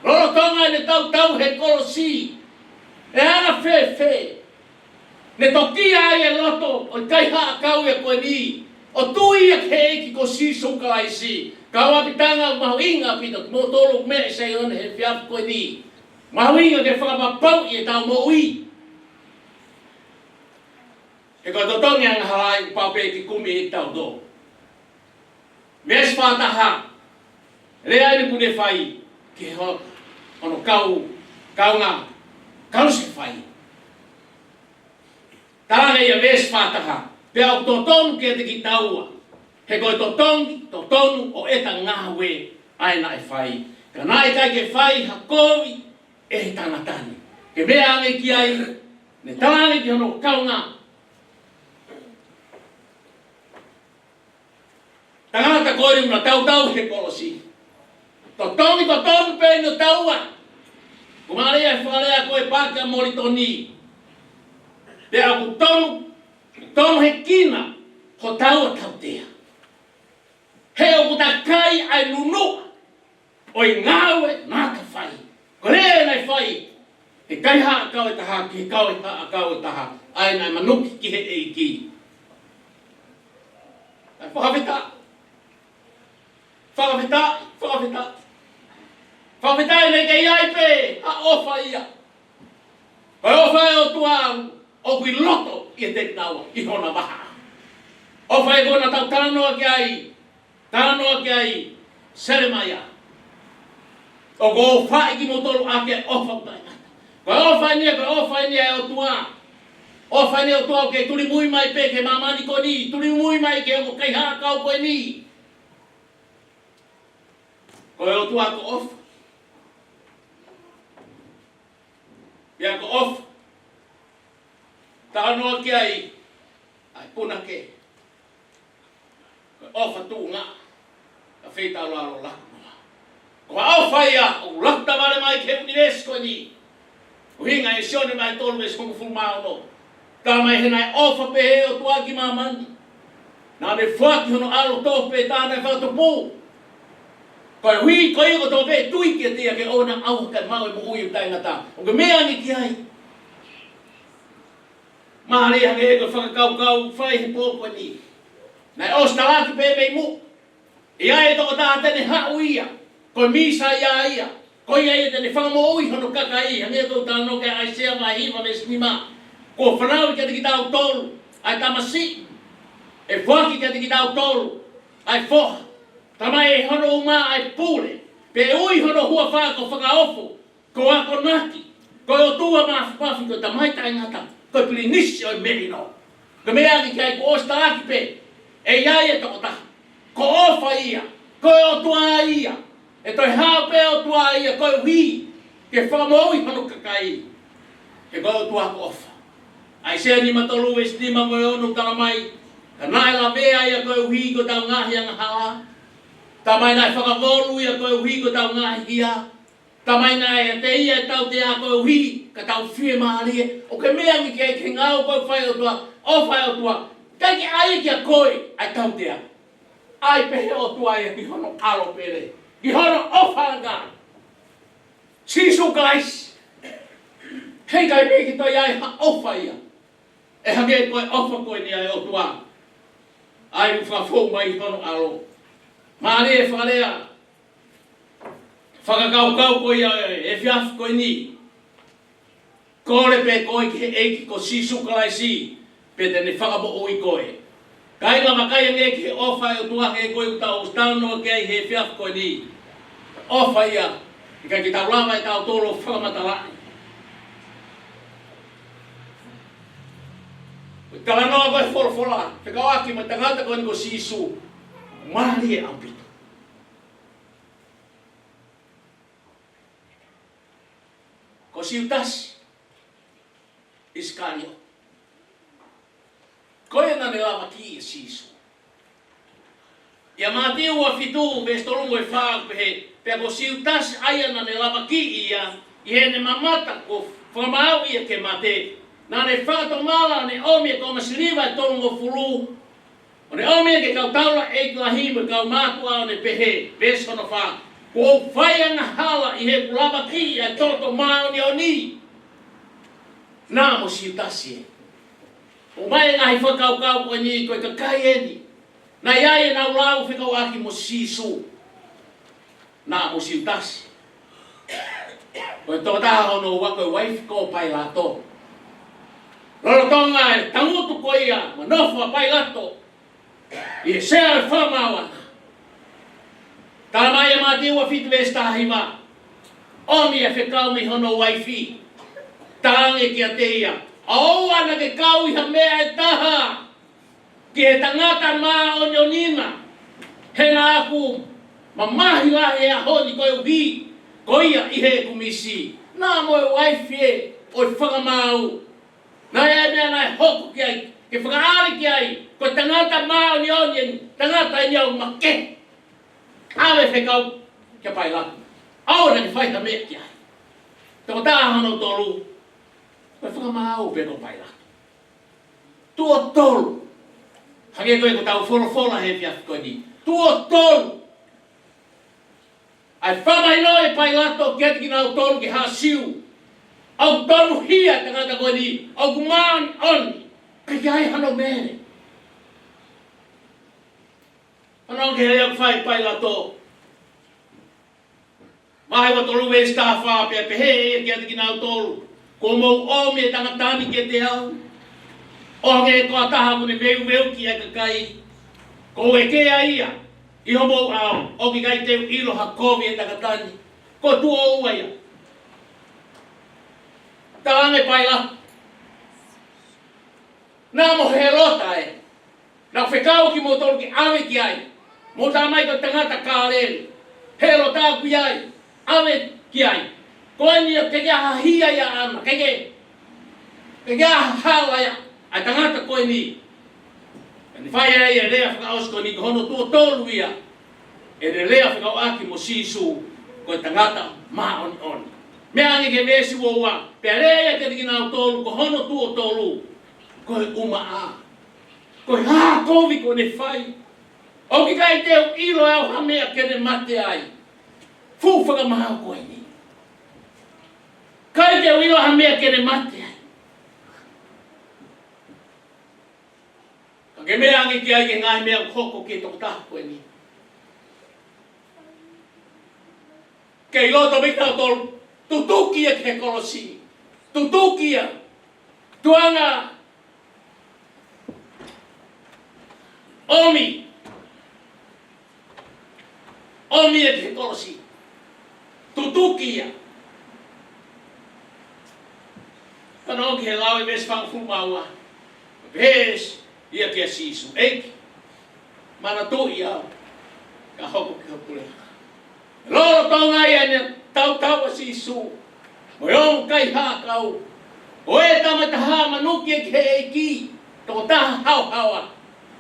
lolotonga ʻene tautau he kolosi? ʻE anga fēfē? Ne toki ʻai e loto ʻo e kaihaʻa ʻakau ia ko eni ʻo tui ia ki he ʻEiki ko Sīsū Kalaisi. Kau ʻapitanga, mahuʻinga ʻaupito kimoutolu meʻa ʻi Saione he efiafi ko eni. Mahuʻinga ke fakapapauʻi ʻetau moʻui. He ko e totongi angahala ʻoku pau pē ke kumi ʻe kitautolu. Veesi fā taha. Lea eni ʻoku ne fai ki he ho-, hono kau, kaungā, kaungā fai. Talaange ia veesi fā taha, pea ʻoku totonu kiate kitaua, he ko e totongi totonu ʻo ʻeta ngāue ʻa ē naʻe fai. Ka naʻe ʻikai ke fai ha kovi ʻe he tangata ni ke meʻa ange ki ai. Ne talaange ki hono kaungā tangata ko eni ʻoku na tautau he kolosi, totongi totonu pē eni ʻo taua. Ko e mālie ʻa e fakalea ko ē ʻa Paaki Molitoni, pea ʻoku tonu, tonu he kina hotau tautea, he ʻoku takai ʻa e nunuʻa ʻo e ngāue naʻa ta fai. Ko e lea naʻe fai ʻe he kaihaʻa ʻakau ʻe taha ki he kaihaʻa ʻakau ʻe taha, ʻa ē naʻe manuki ki he ʻEiki. ʻAi, fakafetaʻi. Fakafetaʻi, fakafetaʻi. Fakafetaʻi naʻe ʻi ai pē ha ʻofa ia. Ko e ʻofa ʻa e ʻOtua ʻoku ʻi loto ʻiate kinaua ʻi hona vahaʻa. ʻOfa ia ko ē naʻa tau talanoa ki ai, talanoa ki ai, Selemaia. ʻOku ou ʻofaʻi kimoutolu ʻaki ʻa e ʻofa ʻoku taʻengata. Ko e ʻofa eni ia, ko e ʻofa eni ia ʻa e ʻOtua. ʻOfa eni ʻa e ʻOtua ʻoku kei tulimui mai pē ki he māmani ko eni, tulimui mai ki he ongo kaihaʻa ʻakau ko eni. Ko e ʻOtua ko e ʻofa. Pea ko e ʻofa, talanoa ki ai ʻa e punake, ko e ʻofa tuʻunga, ka fetaulalo laku noa. Ko e ʻofa ia ʻoku laku tavale mai ki he ʻunivēsi ko eni. ʻUhinga ʻe Sione vahe tolu veesi hongofulu mā ono. Talamai he naʻe ʻofa pehē ʻa e ʻOtua ki māmani, naʻa ne foaki hono ʻAlo tofu pē taha naʻe fakatupu, koeʻuhi ko ia kotoa pē ʻe tui kiate ia ke ʻoua naʻa ʻauha kae maʻu e moʻui ʻoku taʻengata. ʻOku ke meʻa ange ki ai. Mālie hangē ko e fakakaukau fai he pō ko eni. Naʻe ʻosi talaki pē mei muʻa. ʻE ʻi ai e tokotaha te ne haʻu ia, ko e Mīsaia ia, ko ia ia te ne fakamoʻui hono kakai, hangē ko e talanoa ʻa ʻAisea vahe hiva veesi nima. Kuo fanauʻi kiate kitautolu ʻa e tamasiʻi, ʻe foaki kiate kitautolu ʻa e foha. Talamai ʻe hono uma ʻa e pule, pea ʻe ui hono huafa ko Fakaofo, ko Akonaki, ko e ʻOtua Māfimafi, ko e Tamai Taʻengata, ko e Pilinisi ʻo e Melino. Ko e meʻa ange ki ai kuo ʻosi talaki pē, ʻe ʻi ai e tokotaha, ko ʻOfa ia, ko e ʻOtua ia, ʻe toe haʻu pē ʻOtua ia koeʻuhi ke fakamoʻui hono kakai. He ko e ʻOtua ko ʻOfa. ʻAisea nima tolu veesi nima mo e ono talamai, ka naʻe lavea ia koeʻuhi ko ʻetau ngaahi angahala, talamai naʻe fakavolu ia koeʻuhi ko ʻetau ngaahi hia, talamai naʻe ʻiate ia e tautea koeʻuhi ka tau fiemālie. ʻOku ke meʻa ange ki ai, ki he ngāue ko ē ʻoku fai ʻe he ʻOtua, ʻofa ʻa e ʻOtua, ʻikai ke ʻai ia kia koe ʻa e tautea. ʻAi pē ʻe he ʻOtua ia ki hono ʻAlo pele, ki hono ʻofaʻanga, Sīsū Kalaisi. Heʻikai pē ke toe ʻi ai ha ʻofa ia ʻe hangē ko e ʻofa ko eni ʻa e ʻOtua, ʻa ia ʻoku fakafou mai hono ʻAlo. Mālie e fakalea, fakakaukau ko ia ʻo e efiafi ko eni. Kole pē koe ki he ʻEiki ko Sīsū Kalaisi, pea te ne fakamoʻui koe. Kāinga, vakai ange ki he ʻofa ʻa e ʻOtua, he ko e ʻuhinga ʻoku tau talanoa ki ai he efiafi ko eni. ʻOfa ia, ʻikai ke tau lava ʻe tautolu ʻo fakamatalaʻi. Talanoa ko e folofola fekauʻaki mo e tangata ko eni ko Sīsū, mālie ʻaupito. Ko Siutasi ʻIsikaliote, ko ia naʻa ne lavakiʻi ʻa Sīsū. ʻIa Mātiu ua fitu veesi tolu mo e fā ʻoku pehē, pea ko Siutasi ʻa ia naʻa ne lavakiʻi ia, ʻi heʻene mamata kuo fakamaau ia ke mate, naʻa ne fakatomala ʻo ne ʻomi e konga siliva ʻe tolungofulu, ʻo ne ʻomi ia ki he kau taulaʻeiki lahi mo e kau mātuʻa ʻo ne pehē, veesi hono fā, kuo u fai angahala ʻi heʻeku lavakiʻi ʻa e toto māʻoniʻoni. Naʻa mo Siutasi ē. ʻOmai e ngaahi fakakaukau ko eni, ko e kakai eni naʻe ʻi ai ʻenau lau fekauʻaki mo Sīsū. Naʻa mo Siutasi. Ko e tokotaha hono ua ko e uaifi ko Pailato. Lolotonga e tangutu ko ia mo nofo ʻa Pailato ʻi he sea ʻo e fakamaauʻanga, talamai ʻe Mātiu ua fitu veesi taha hiva, ʻomi e fekau mei hono uaifi, talaange kiate ia, ʻoua naʻa ke kau ʻi ha meʻa ʻe taha ki he tangata māʻoniʻoni na, he naʻa ku mamahi lahi he ʻaho ni koeʻuhi ko ia ʻi heʻeku misi. Naʻa mo e uaifi ē ʻo e fakamaau. Naʻe ʻi ai e meʻa naʻe hoko ki ai, ke fakaʻali ki ai, ko e tangata māʻoniʻoni eni, tangata eni ʻoku makehe. ʻAve e fekau kia Pailato, ʻoua naʻa ke fai ha meʻa ki ai. Tokotaha hono tolu, ko e fakamaau pē ko Pailato. Tuʻo tolu. Hangē ko ē ko ʻetau folofola he efiafi ko eni. Tuʻo tolu. ʻA e fakamahino ʻe Pailato kiate kinautolu ki he haʻa Siu, ʻoku tonuhia e tangata ko eni, ʻoku māʻoniʻoni, ʻikai ke ʻi ai hano mele. Fanongo ki he lea ʻoku fai ʻe Pailato. Vahe ua tolu veesi taha fā, pea pehē ʻe ia kiate kinautolu, kuo mou ʻomi e tangata ni kiate au ʻo hangē ko ha taha ʻoku ne veuveuki ʻa e kakai. Kuo u ʻeke ʻa ia ʻi homou ʻao, ʻoku ʻikai te u ʻilo ha kovi ʻo e tangata ni. Ko e tuʻo ua ia. Talaange ʻe Pailato, naʻa mo Hēlota ē, naʻa ku fekau kimoutolu ke ʻave ki ai, mou talamai ko e tangata Kāleli. Hēlota ʻoku ʻi ai, ʻave ki ai. Ko eni ʻoku ʻikai ke ʻi ai ha hia ia ʻaʻana, ʻikai ke, ʻikai ke ʻi ai ha hala ia ʻa e tangata ko eni. Pea ne fai ai e lea fakaʻosi ko eni, ko hono tuʻo tolu ia ʻene lea fekauʻaki mo Sīsū, ko e tangata māʻoniʻoni. Meʻa ange ki he veesi ua ua, pea lea ia kiate kinautolu, ko hono tuʻo tolu, ko e ʻumaʻā. Ko e hā kovi kuo ne fai? ʻOku ʻikai te u ʻilo ʻe au ha meʻa ke ne mate ai. Fuʻu fakamaau ko eni. ʻIkai te u ʻilo ha meʻa ke ne mate ai. Ka Ke meʻa ange ki ai ki he ngaahi meʻa ʻoku hoko ki he tokotaha ko eni. Kei loto mai kinautolu, tutuki ia ki he kolosi. Tutuki ia. Tuʻunga. ʻOmi. ʻOmi ia ki he kolosi. Tutuki ia. Fanongo ki he lau ʻa e veesi fāngofulu mā ua. Veesi ia kia Sīsū. ʻEiki, manatuʻi au ka hoko ki ho puleʻanga. Lolotonga ia ʻene tautau ʻa Sīsū mo e ongo kaihaʻa kau, ʻo e tama ʻe taha manuki ki he ʻEiki, tokotaha haohaoa,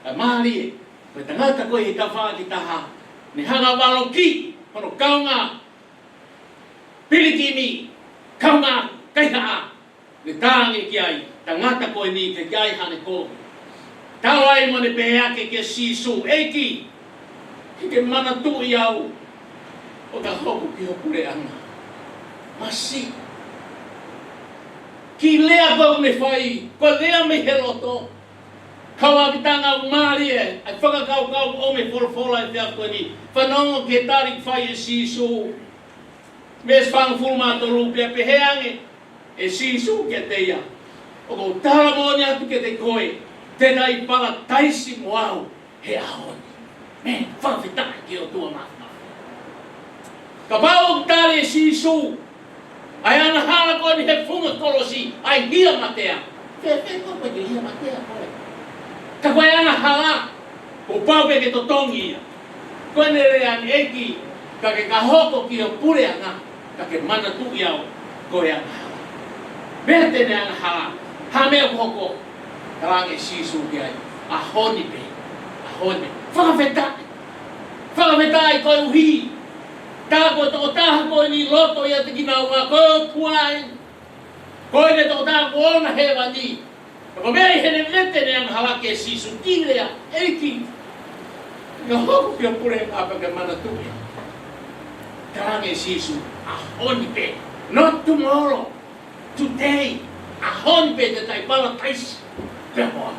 kae mālie, ko e tangata ko ē he tafaʻaki ʻe taha, ne hanga ʻo valokiʻi hono kaungā pilikimi, kaungā kaihaʻa, ne talaange ki ai, tangata ko eni ke ʻi ai haʻane kovi. Tau ai mo ne pehē ange kia Sīsū, ʻEiki, ke ke manatuʻi au ʻo ka hoko ki ho puleʻanga. Masiʻi. Kiʻi lea ko ē ʻoku ne fai, ko e lea mei he loto. Kau ʻapitanga ʻoku mālie ʻa e fakakaukau ʻoku ʻomai ʻe he folofola ʻi he efiafi ko eni. Fanongo ki he tali ʻoku fai ʻe Sīsū. Veesi fāngofulu mā tolu, pea pehē ange ʻe Sīsū kiate ia, ʻOku ou tala moʻoni atu kiate koe, te tai palataisi mo au he ʻaho ni. Mē, fakafetaʻi ki he ʻOtua Māfimafi. Kapau ʻoku tali ʻe Sīsū ʻa e angahala ko eni he funga kolosi, ʻa e hia matea. Fēfē koe, koe ke hia matea koe? Ka ko e angahala, kuo pau ke ke totongi ia. Ko ʻene lea ni, ʻEiki, ka ke ka hoko ki ho puleʻanga, ka ke manatuʻi au ko e angahala. Mea te ne angahala, ha meʻa ʻoku hoko, talaange ʻe Sīsū ki ai, ʻAho ni pē, ʻaho ni pē. Fakafetaʻi. Fakafetaʻi koeʻuhi, tā ko e tokotaha ko eni loto ia te kinaua, ko e ʻOtua ē. Ko ʻene tokotaha kuo ʻoʻona hēvani. Ka ko e meʻa ʻi heʻene vete ʻene angahala kia Sīsū, kiʻi lea, ʻEiki, ka hoko ki ho puleʻanga pea ke manatuʻi. Talaange ʻe Sīsū, ʻAho ni pē. Not tomorrow. Today. ʻAho ni pē te tai palataisi pea mo au.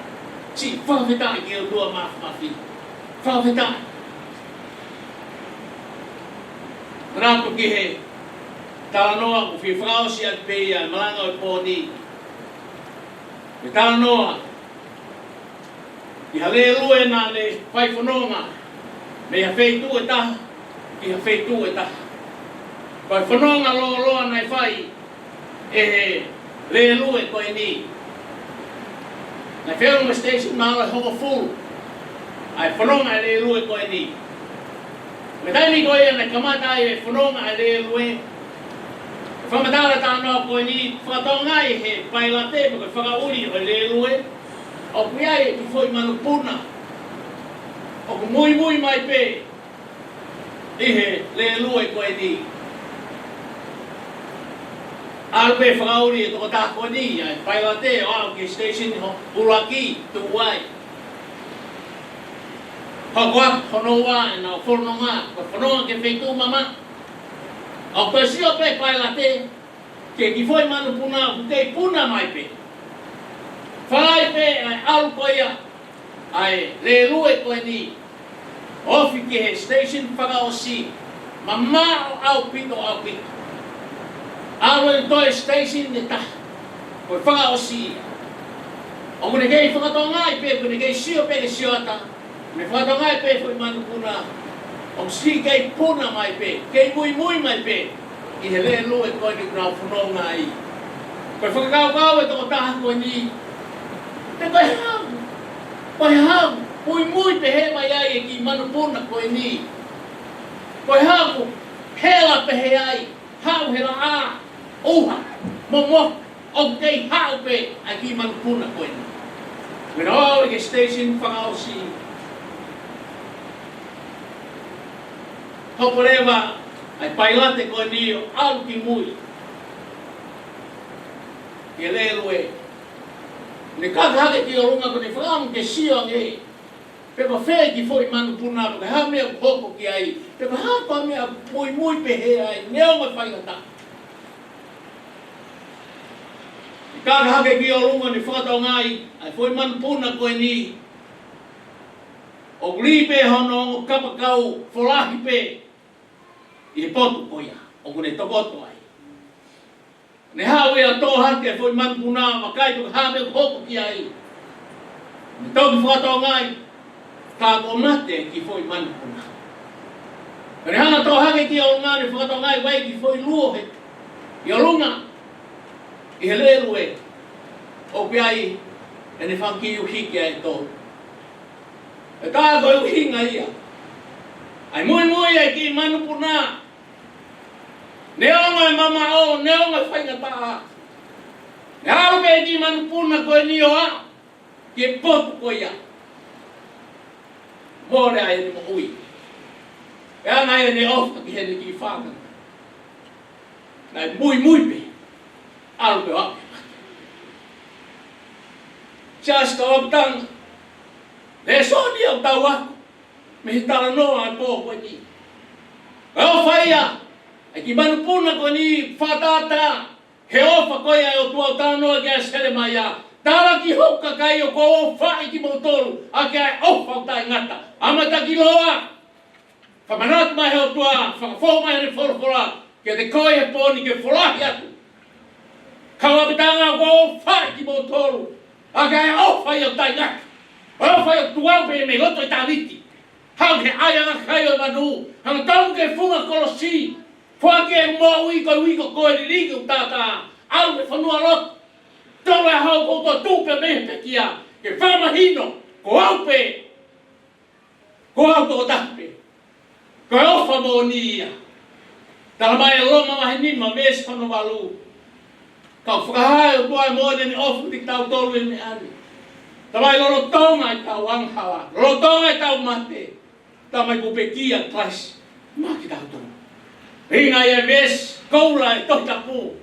Siʻi fakafetaʻi ki he ʻOtua Māfimafi. Fakafetaʻi. Manatu ki he talanoa ʻoku fie fakaʻosi atu pē ia ʻa e malanga ʻo e pō ni. Ko e talanoa ki ha lēlue naʻa ne fai fononga mei ha feituʻu ʻe taha ki ha feituʻu ʻe taha. Ko e fononga lōloa naʻe fai ʻe he lēlue ko eni. Naʻe feʻunga mo e station mahalo ʻe hongofulu ʻa e fononga ʻa e lēlue ko eni. Ko e taimi ko ia naʻe kamata ai e fononga ʻa e lēlue, fakamatala ʻa e talanoa ko eni, fakatokangaʻi ʻe he pailate pe ko e fakaʻuli ʻo e lēlue, ʻoku ʻi ai e kiʻi foʻi manupuna ʻoku muimui mai pē ʻi he lēlue ko eni. ʻAlu pē fakaʻuli e tokotaha ko eni, ʻa e pailate, ʻo aʻu ki he station ʻuluaki, tuʻu ai. Hoko atu hono ua ʻenau fononga, ko e fononga ki he feituʻu mamaʻo. ʻOku sio pē pailate ki he kiʻi foʻi manupuna ʻoku kei puna mai pē. Fai pē ʻa e ʻalu ko ia ʻa e lēlue ko eni, ofi ki he station fakaʻosi, mamaʻo ʻaupito, ʻaupito. ʻAlu ʻo toe station ʻe taha, ko e fakaʻosi ia. ʻOku ne kei fakatokangaʻi pē, ʻoku ne kei sio pē ke sio atu, ne fakatokangaʻi pē foʻi manupuna ʻoku siʻi kei puna mai pē, kei muimui mai pē ʻi he lēlue ko eni ʻoku nau fononga ai. Ko e fakakaukau ʻa e tokotaha ko eni, pe ko e hā, ko e hā, muimui pehē mai ai e kiʻi manupuna ko eni? Ko e hā ʻoku hela pehē ai, haʻu he laʻā, ʻuha, momoka, ʻoku kei haʻu pē ʻa e kiʻi manupuna ko eni? Mena o au ʻi he station fakaʻosi, hoko leva ʻa e pailate ko eni ʻo ʻalu ki mui ki he lēlue. Ne kaka hake ki ʻolunga, ʻoku ne fakaʻamu ke sio ange pe ko fē e kiʻi foʻi manupuna, pe ko e hā e meʻa ʻoku hoko ki ai, pe ko e hā e meʻa ʻoku muimui pehē ai, neongo e faingataʻa. Ne kaka hake ki ʻolunga, ne fakatokangaʻi ʻa e foʻi manupuna ko eni ʻOku lī pē hono ongo kapakau folahi pē ʻi he potu ko ia ʻoku ne tokoto ai. Ne haʻu ia ʻo tō hake e foʻi manupuna, vakai pe ko e hā e meʻa ʻoku hoko ki ai. Ne toki fakatokangaʻi, ka kuo mate e kiʻi foʻi manupuna. Ka ne hanga ʻo tō hake ki ʻolunga, ne fakatokangaʻi ʻoku ʻi ai e kiʻi foʻi luo he, ʻi ʻolunga, ʻi he lēlue, ʻoku ʻi ai ʻene fanga kiʻi uhi ki ai ʻe tolu. ʻE tā ko e ʻuhinga ia. ʻA e muimui e kiʻi manupuna. Neongo e mamaʻo, neongo e faingataʻa, ne haʻu pē e kiʻi manupuna ko eni ʻo aʻu ki he potu ko ia. Mole ai ʻene moʻui. Pea ʻi ai ʻene ʻofa ki heʻene kiʻi fānau. Naʻe muimui pē, ʻalu pē ʻo aʻu. Siasi kau ʻapitanga, lēsoni ʻoku tau ako mei he talanoa ʻo e pō ko eni. Ko e ʻofa ia ʻa e kiʻi manupuna ko eni, fakatātā he ʻofa ko ia ʻa e ʻOtua ʻoku talanoa ki ai ʻa Selemaia. Tala ki hoku kakai ʻoku ou ʻofaʻi kimoutolu ʻaki ʻa e ʻofa ʻoku taʻengata. ʻAma taki loa. Fakamanatu mai he ʻOtua, fakafou mai heʻene folofola kiate koe he pō ni ke folahi atu. Kau ʻapitanga, ʻoku ou ʻofaʻi kimoutolu ʻaki ʻa e ʻofa ia ʻoku taʻengata. ʻOfa ia ʻoku tuʻu pē mei loto ʻitāniti. Haʻu ki he ʻaiʻanga kai ʻo e manu, hanga tonu ki he funga kolosi. Foaki e moʻui ko e uike ko e lilingi ʻoku tātā. ʻAlu ki he fonualoto. Tolu e ʻaho kuo u tuʻu pē mei he pekia ke fakamahino ko au pē, ko au tokotaha pē. Ko e ʻofa moʻoni ia. Tala mai ʻe Loma vahe nima veesi hono valu. Kau fakahā ʻe he ʻOtua e moʻoni ʻene ʻofa kiate kitautolu he meʻa ni. Tala mai lolotonga ʻetau angahala, lolotonga ʻetau mate, tala mai kuo pekia ʻa Kalaisi maʻa kitautolu. Ringa ia e veesi koula ʻo e Tohi Tapu.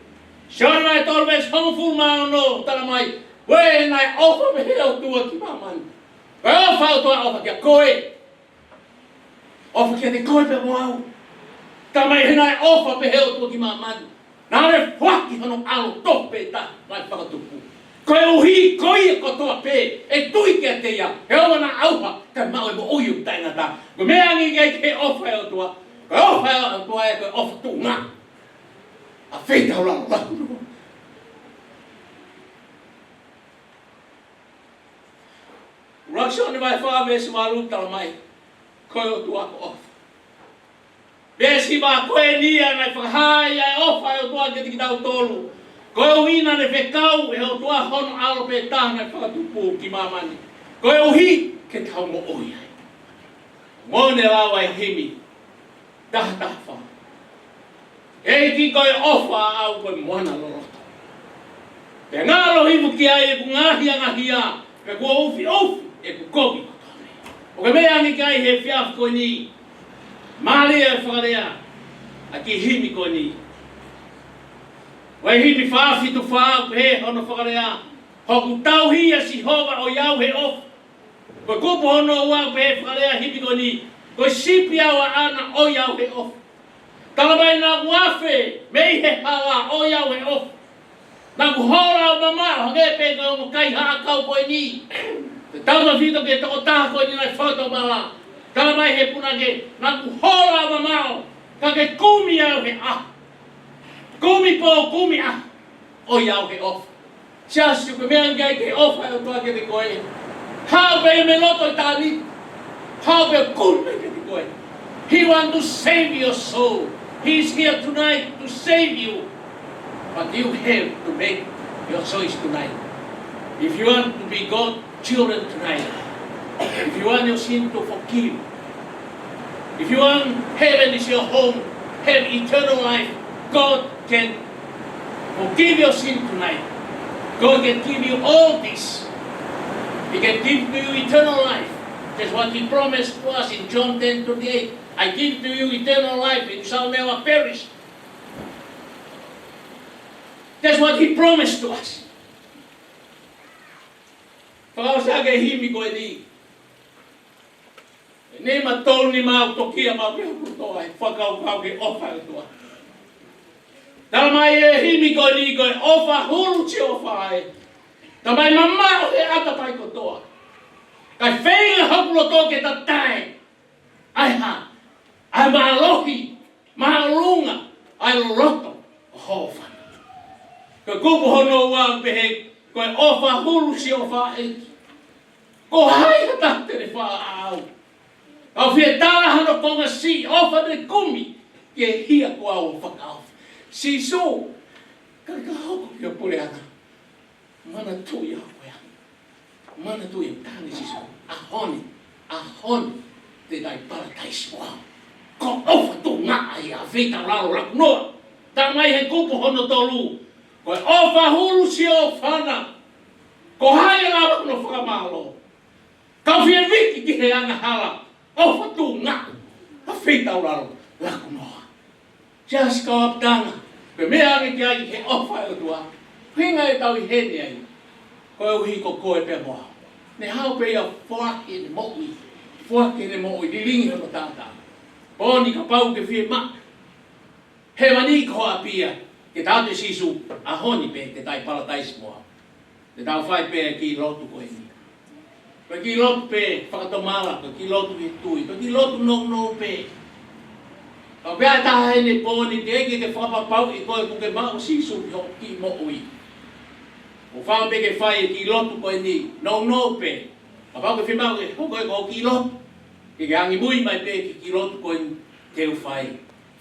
Sione vahe tolu veesi hongofulu mā ono, tala mai, ko e naʻe ʻofa pehē ʻa e ʻOtua ki māmani. Ko e ʻofa ʻa e ʻOtua ʻofa kiate koe. ʻOfa kiate koe pea mo au. Tala mai he naʻe ʻofa pehē ʻa e ʻOtua ki māmani, naʻa ne foaki hono ʻAlo tofu pē taha naʻe fakatupu, koeʻuhi ko ia kotoa pē ʻe tui kiate ia ʻe ʻoua naʻa ʻauha, kae maʻu e moʻui ʻoku taʻengata. Ko e meʻa ange ki ai ki he ʻofa ʻa e ʻOtua, ko e ʻofa ʻa e ʻOtua ē ko e ʻofa tuʻunga. ʻA fei tau lalo lalo. ʻUluaki Sione vahe fā veesi valu tala mai, ko e ʻOtua ko e ʻofa. Veesi hiva, ko eni ia naʻe fakahā ai ʻa e ʻofa ʻa e ʻOtua kiate kitautolu, koeʻuhi naʻa ne fekau ʻe he ʻOtua hono ʻAlo pē taha naʻe fakatupu ki māmani, koeʻuhi ke tau moʻui ai. Mo ne lau ai e himi taha taha fā. ʻEiki, ko e ʻofa ʻaʻau ko e moana loloto. Pea ngalo hifo ki ai ʻeku ngaahi angahia, pea kuo ʻufiʻufi ʻeku kovi kotoa pē. ʻOku meʻa ange ki ai he efiafi ko eni, mālie e fakalea ʻa e kiʻi himi ko eni. Ko e himi fā fitu fā, pehē hono fakalea, Hoku tauhi ʻa Sihova ʻoiauē he ʻofa. Ko e kupu hono ua pē he fakalea himi ko eni, Ko e sipi au ʻaʻana ʻoiauē he ʻofa. Tala mai naʻa ku afe mei he hala ʻoiauē he ʻofa. Naʻa ku hola ʻo mamaʻo hangē pē ko e ongo kaihaʻa kau ko eni. Te tau tafito ki he tokotaha ko eni naʻe fakatomala. Tala mai he punake, naʻa ku hola ʻo mamaʻo, ka ke kumi au he ʻaho. Kumi pō, kumi ʻaho, ʻoiauē he ʻofa. Siasi, ko e meʻa ange ki ai ki he ʻofa ʻa e ʻOtua kiate koe. Haʻu pē mei loto ʻitāniti. Haʻu pē ʻo kumi mai kiate koe. He want to save your soul. He is here tonight to save you. But you have to make your choice tonight. If you want to be God children tonight, if you want your sin to forgive, if you want heaven is your home, have eternal life, God can forgive your sin tonight. God can give you all this. He can give to you eternal life. That's what he promised to us in John ten twenty-eight. "I give to you eternal life, and you shall never perish." That's what he promised to us. Fakaʻosi ʻaki e himi ko eni. Nima tolu nima, ʻoku toki ʻa maʻu pē ʻa e ʻOtua, ʻa e fakakaukau ki he ʻofa ʻa e ʻOtua. Tala mai e himi ko eni, ko e ʻofa hulu Sihova ē. Tala mai mamaʻo he ʻatapaʻi kotoa. Kae feinga hoku loto ke tatae ʻa e hā? ʻA e mālohi māʻolunga ʻa e loloto ʻo hoʻo ʻofa. Ko e kupu hono ua ʻoku pehē, ko e ʻofa hulu siʻo ʻofa ʻEiki. Ko hai ha taha te ne fakaʻau? Kau fie tala hano konga siʻi ʻofa ne kumi ki he hia ko au ʻo fakaʻofa. Sīsū, ka ka hoko ki ho puleʻanga, manatuʻi au ko ia. Manatuʻi au, tane Sīsū. ʻAho ni, ʻaho ni, te tai palataisi mo au. Ko e ʻofa tuʻungaʻa ia, feitaulalo laku noa. Talamai he kupu hono tolu, ko e ʻofa hulu siʻo ʻofa na. Ko hai ʻe lava hono fakamālō? Kau fie viki ki he angahala, ʻofa tuʻungaʻa, ʻa feitaulalo laku noa. Siasi kau ʻapitanga, pea meʻa ange ki ai he ʻofa ʻa e ʻOtua. Hinga e tau ʻi heni ai. Koeʻuhi ko koe pea mo au. Ne haʻu pē ia ʻo foaki ʻene moʻui. Foaki ʻene moʻui, lilingi hono taʻataʻa. Pō ni kapau ʻoku ke fiemaʻu hēvani ko ho ʻapi ia, ke tau ʻatu ʻe Sīsū, ʻaho ni pē, ke tai palataisi mo au. Te tau fai pē e kiʻi lotu ko eni. Ko e kiʻi lotu pē fakatomala, ko e kiʻi lotu ʻi he tui, ko e kiʻi lotu nounou pē. Ka pea taha ʻi he pō ni, teʻeki ke fakapapauʻi koe kuo ke maʻu ʻa Sīsū ki hoʻo kiʻi moʻui. ʻOfa pē ke fai e kiʻi lotu ko eni, nounou pē. Kapau ʻoku ke fiemaʻu ke hoko ia ko e kiʻi lotu, ke ke angimui mai pē ki he kiʻi lotu ko eni te u fai.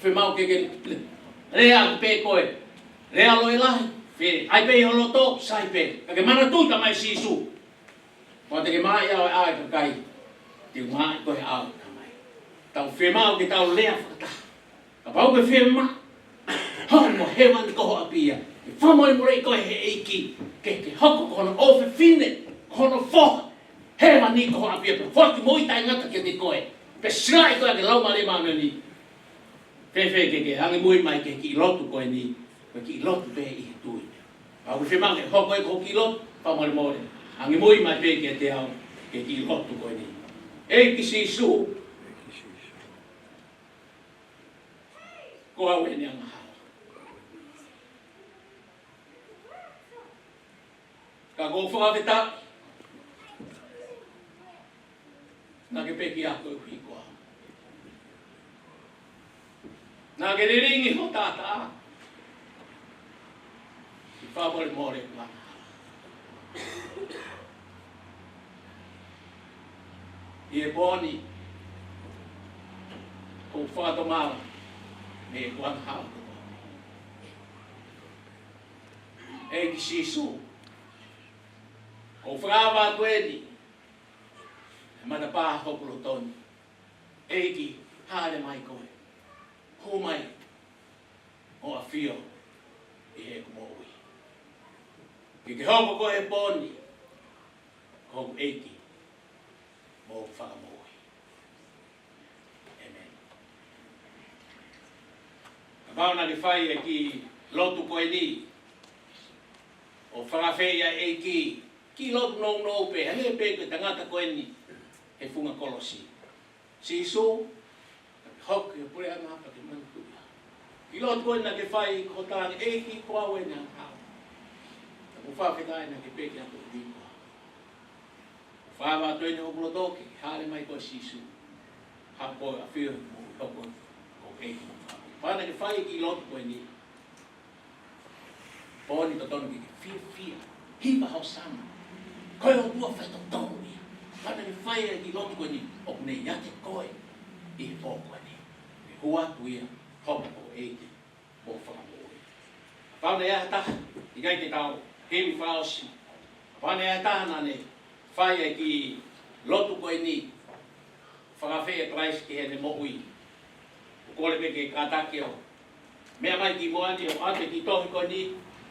Fiemaʻu ke ke lea pē koe, lea loi lahi, fē, ʻai pē ʻi ho loto, sai pē. Ka ke manatuʻi, talamai ʻe Sīsū, ʻoua te ke maʻa au ʻe he ʻao ʻo e kakai, te u maʻa koe ʻe he ʻao ʻo e Tamai. Tau fiemaʻu ke tau lea fakataha. Kapau ʻoku ke fiemaʻu hoko ko hēvani ko ho ʻapi ia, ke fakamolemoleʻi koe ʻe he ʻEiki, ke ke hoko ko hono ʻofefine, ko hono foha hēvani ko ho ʻapi ia, pea foaki moʻui taʻengata kiate koe, pea silaʻi koe ʻaki e Laumālie Māʻoniʻoni. Fēfē ke ke angimui mai ki he kiʻi lotu ko eni, ko e kiʻi lotu pē ʻi he tui. Kapau ʻoku ke fiemaʻu ke hoko ia ko e kiʻi lotu, fakamolemole, angimui mai pē kiate au ki he kiʻi lotu ko eni. ʻEiki Sīsū, ko au ʻene angahala. Ka ʻoku ou fakafetaʻi naʻa ke pekia koeʻuhi ko au. Naʻa ke lilingi ho taʻataʻa ke fakamolemole ʻeku angahala. ʻI he pō ni, ʻoku ou fakatomala mei heʻeku angahala kotoa. ʻEiki Sīsū, ʻoku ou fakaava atu eni he matapā hoku loto ni. ʻEiki, hāʻele mai koe. Hū mai ho ʻAfio ʻi heʻeku moʻui. Ke ke hoko koe he pō ni ko hoku ʻEiki mo hoku Fakamoʻui. ʻĒmeni. Kapau naʻa ke fai e kiʻi lotu ko eni, ʻo fakaafeʻi ʻa e ʻEiki, kiʻi lotu nounou pē, hangē pē ko e tangata ko eni he funga kolosi. Sīsū, hoko ki ho puleʻanga pea ke manatuʻi au. Kiʻi lotu ko eni naʻa ke fai ko ho talaange, ʻEiki, ko au ʻene angahala. Ka ʻoku ou fakafetaʻi naʻa ke pekia koeʻuhi ko au. Fakaava atu eni hoku loto ke hāʻele mai koe Sīsū. Haʻu koe ʻo ʻafio mo hoko ko e ʻEiki mo e Fakamoʻui. Kapau naʻa ke fai e kiʻi lotu ko eni, pō ni totonu ke ke fiefia, hiva hōsana. Ko e ʻOtua faitotonu ia. Kapau naʻa ke fai e kiʻi lotu ko eni, ʻoku ne ʻiate koe ʻi he pō ko eni. Ke hū atu ia, hoko ko e ʻEiki mo e Fakamoʻui. Kapau naʻe ʻi ai ha taha ʻikai ke tau hili fakaʻosi, kapau naʻe ʻi ai ha taha naʻa ne fai e kiʻi lotu ko eni, fakaafeʻi ʻa Kalaisi ki heʻene moʻui, ʻoku ou kole pē ke kātaki ʻo meʻa mai ki muʻa ni ʻo ʻoatu e kiʻi tohi ko eni.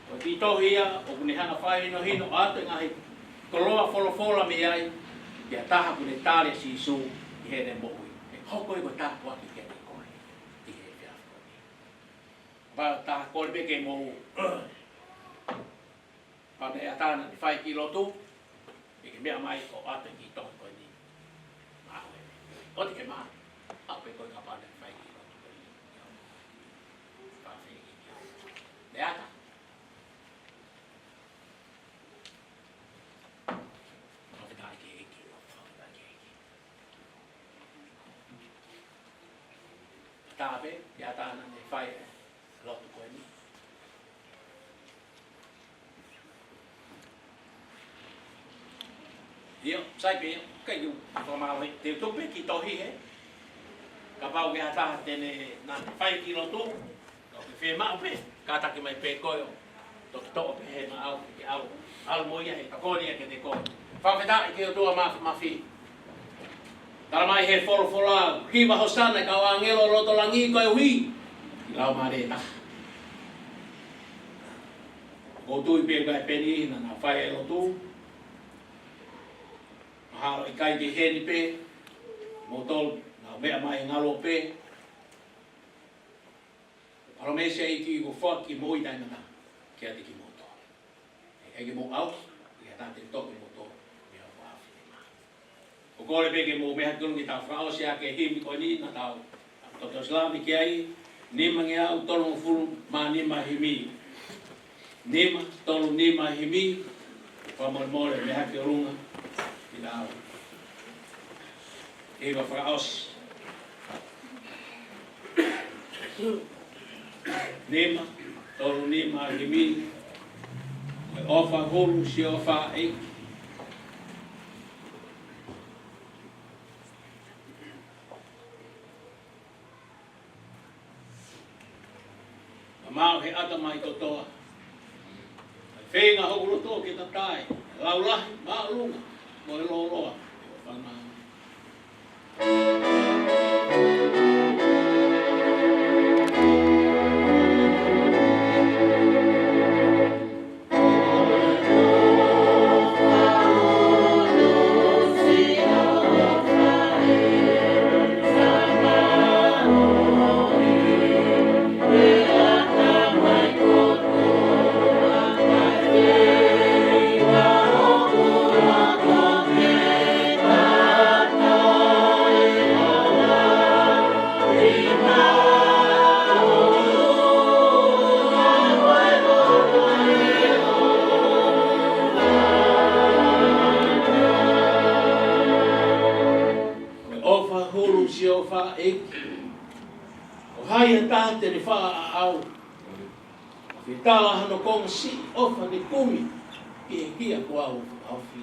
Ko e kiʻi tohi ia ʻoku ne hanga ʻo fakahinohino, ʻoatu e ngaahi koloa folofola mei ai ki ha taha ʻoku ne tali ʻa Sīsū ki heʻene moʻui. ʻE hoko ia ko e tāpuaki kiate koe ʻi he efiafi ko eni. Kapau ʻe ʻi ai ha taha, kole pē ke mou, kapau naʻe ʻi ai ha taha naʻa ne fai e kiʻi lotu, ke ke meʻa mai ʻo ʻoatu e kiʻi tohi ko eni. Maʻu ē. ʻOua te ke mā, ʻalu pē koe kapau naʻa ke fai e kiʻi lotu ko eni. Fakaafeʻi ki au. Meʻa ata. Fakafetaʻi ki he ʻEiki. Tāpe, ke ʻatā naʻa ne fai e lotu ko eni. ʻIo, sai pē, ʻio, ʻikai ke u fakamālohi, te u tuku pē ki tohi he. Kapau ke ʻatā te ne, naʻa ne fai ki lotu, ka ke fiemaʻu pē, kātaki mai pē koe ʻo toki toʻo pē he maʻau, ke ʻalu, ʻalu mo ia he tokoni ia kiate koe. Fakafetaʻi ki he ʻOtua Māfimafi. Tala mai he folofola, hiva hosana ki he kau ʻāngelo ʻo loto langi koeʻuhi ki he Laumālie ʻe taha. ʻOku ou tui pē ʻoku ʻi ai pē ʻeni naʻa nau fai e lotu. Mahalo ʻikai ke ʻi heni pē, moutolu, nau meʻa mai ngalo pē. Palōmesi ʻa e ʻEiki ʻoku foaki moʻui taʻengata kiate kimoutolu. ʻIkai ke mou ʻauha, ʻikai ke tau toki moutolu mei hoʻomou ʻaofinema. ʻOku ou kole pē ke mou meʻa hake ʻo tau fakaʻosi ʻaki e himi ko eni naʻa tau toki ʻosi lave ki ai, nimangeau tolungofulu mā nima himi. Nima, tolu nima himi, fakamolemole, meʻa hake ʻolunga, ʻikai. Hiva fakaʻosi. Nima, tolu nima himi, ko e ʻOfa Hulu Siofa ʻEiki. Mamao he ʻatamai kotoa. Feinga hoku loto ke tatae, laulahi, māʻolunga, mo e lōloa, ʻo e fānau. Ko e ʻOfa Hulu Siofa ʻEiki. Ko hai ha taha te ne faʻa ʻaʻau, fetala hano konga siʻi ʻofa ne kumi ki he hia kuo u fakahaofi.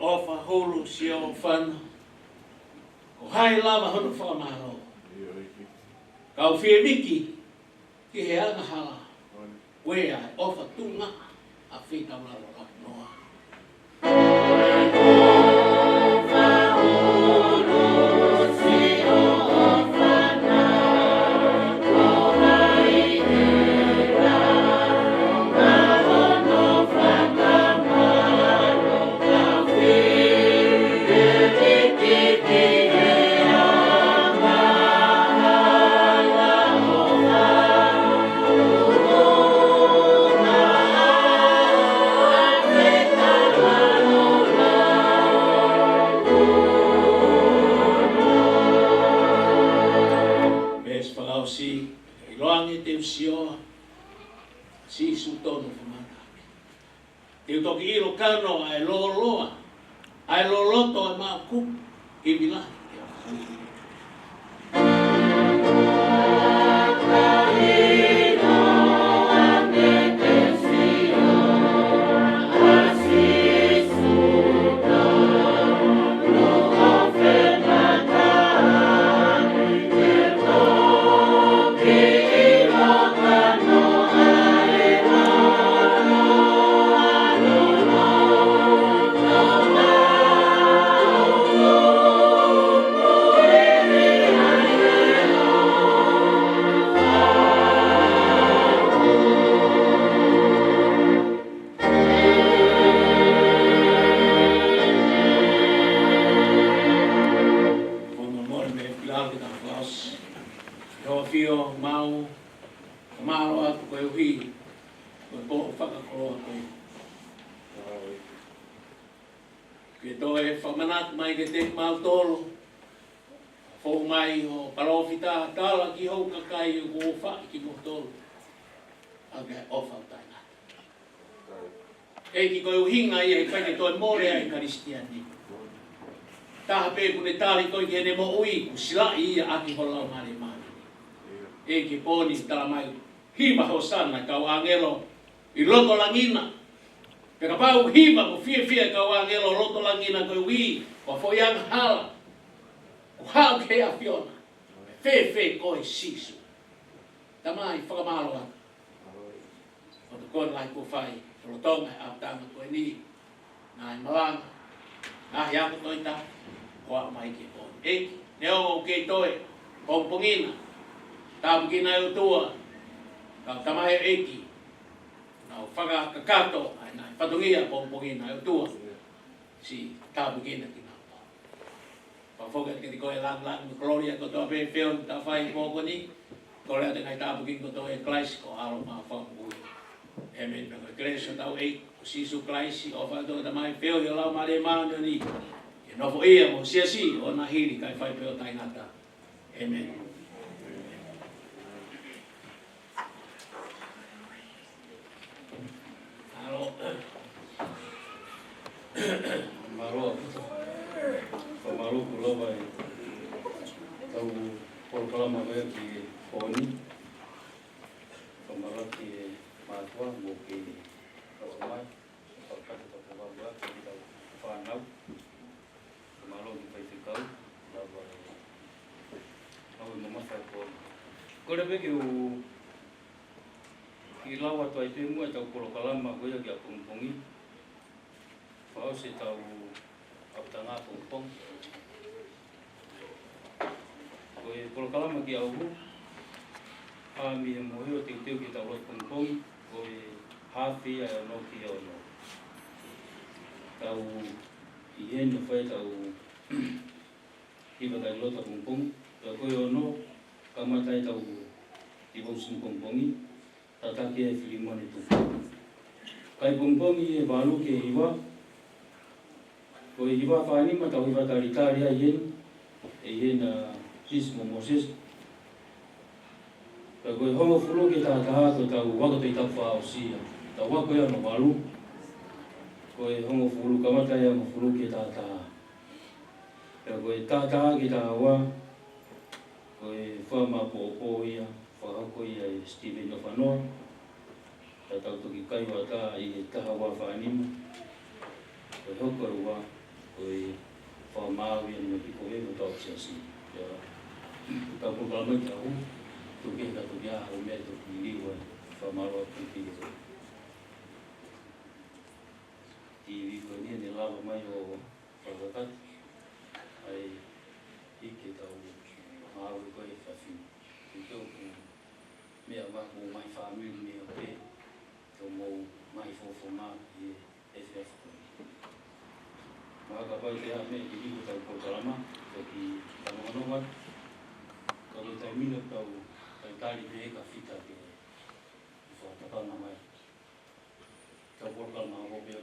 ʻOfa Hulu Siofa na. Ko hai lava hono fakamālō? Kau fiemiki ki he angahala. Ko e ʻofa tuʻunga ʻa e fetaulaki ʻo e noa. Veesi fakaʻosi, ʻiloange te u sio, Sīsū tonu fakamanatu. Te u toki ʻilo kano ʻa e lōloa, ʻa e loloto ʻa e maʻuku, ivi lahi. ʻIo, mau fakamālō atu koeʻuhi ko e pō fakakoloa ko eni. Ke toe fakamanatu mai kiate kimautolu, fou mai hoʻo palōfita, tala ki hoʻo kakai ʻoku ou ʻofaʻi kimoutolu ʻaki ʻa e ʻofa ʻoku taʻengata. ʻEiki, ko e ʻuhinga ia ʻe ʻikai ke toe mole ai e Kalisitiane. Taha pē kuo ne tali koe ki heʻene moʻui, kuo silaʻi ia ʻaki ho Laumālie Māʻoniʻoni. ʻEiki, pō ni tala mai, hiva hōsana e kau ʻāngelo ʻi loto langi na. Pea kapau hiva mo fiefia e kau ʻāngelo loto langi na koeʻuhi ko ha foʻi angahala kuo haʻu ki he ʻAfiona, fēfē koe Sīsū? Tamai, fakamālō atu. Ko e tokoni lahi kuo fai, lolotonga e ʻapitanga ko eni, ngaahi malanga, ngaahi ako Tohitapu, ʻo aʻu mai ki he pō ni. ʻEiki, neongo ʻoku kei toe pongipongi na, tāpuekina ʻe ʻOtua, kau tamaioʻeiki, nau fakakakato ʻa e ngaahi fatongia pongipongi na ʻe ʻOtua, siʻi tāpuekina kinautolu. Fakafoki atu kiate koe e lāngilangi mo e kolōlia kotoa pē, feohi ʻoku tau fai he pō ko eni. Kole atu e ngaahi tāpuaki kotoa ʻia Kalaisi ko ho ʻAlo mo e Fakamoʻui. ʻĒmeni. Pea ko e kelesi ʻa hotau ʻEiki ko Sīsū Kalaisi, ʻofa ʻa e ʻOtua ko e Tamai, feohi ʻa e Laumālie Māʻoniʻoni, ke nofoʻia mo e siasi ʻo na hili kae fai pē ʻo taʻengata. ʻĒmeni. Mālō. Mālō ʻaupito. Fakamālō kuo lava ʻetau polokalama ko ia ki he pō ni. Fakamālō ki he mātuʻa mo e kau ʻomai. Fakakakato ʻetau polokalama ki heʻetau fānau. Mālō ki he faifekau, lava e, lava e mamafa e pō ni. Kole pē ke u kiʻi lau atu ai pē muʻa ʻetau polokalama ko ia ki he pongipongi. Fakaʻosi ʻetau ʻapitanga pongipongi. Ko e polokalama ki he ʻaho, ʻa e meʻa moʻoni ʻoku teuteu ke tau lotu pongipongi, ko e haafe ia ʻo e ono ki he ono. Tau ʻi heni ʻo fai ʻetau hiva tali lotu pongipongi, pea ko e ono, kamata ai ʻetau devotion pongipongi, tataki ʻe Filimone Tupu. Kai pongipongi ʻi he valu ki he hiva, ko e hiva fā nima ʻetau hiva talitali ai heni, ʻe hena Sisi mo Mōsese. Pea ko e hongofulu ki he taha taha ko ʻetau ako Tohitapu fakaʻosi ia. Tau ako ia hono valu. Ko e hongofulu kamata ia hongofulu ki he taha taha. Pea ko e taha taha ki he taha ua, ko e fakamāʻopoʻopo ia, fakahoko ia ʻe Steven ʻOfanoa. Pea tau toki kai ʻo ʻatā ʻi he taha ua fā nima. Ko e hoko ʻe ua, ko e fakamaau ia ʻa e meʻa piko he ʻo tau siasi. Pea tau polokalama ki he ʻaho, toki ka toki ʻa e meʻa toki liliu ai, fakamālō atu ki he TV ko eni ʻene lava mai ʻo fakakakato ai ʻi heʻetau ngāue ko e fafine. ʻI heʻeku meʻa mai ko e ngaahi fāmili meʻa pē, ko e ngaahi fofonga ʻi he efiafi ko eni. Mahalo kapau ʻe ʻi ai ha meʻa ke liliu ʻetau polokalama, toki fanongonongo atu. Ka ko e taimi ni ʻoku tau talitali pē ka fita ke fakatapanga mai. Tau polokalama ko pē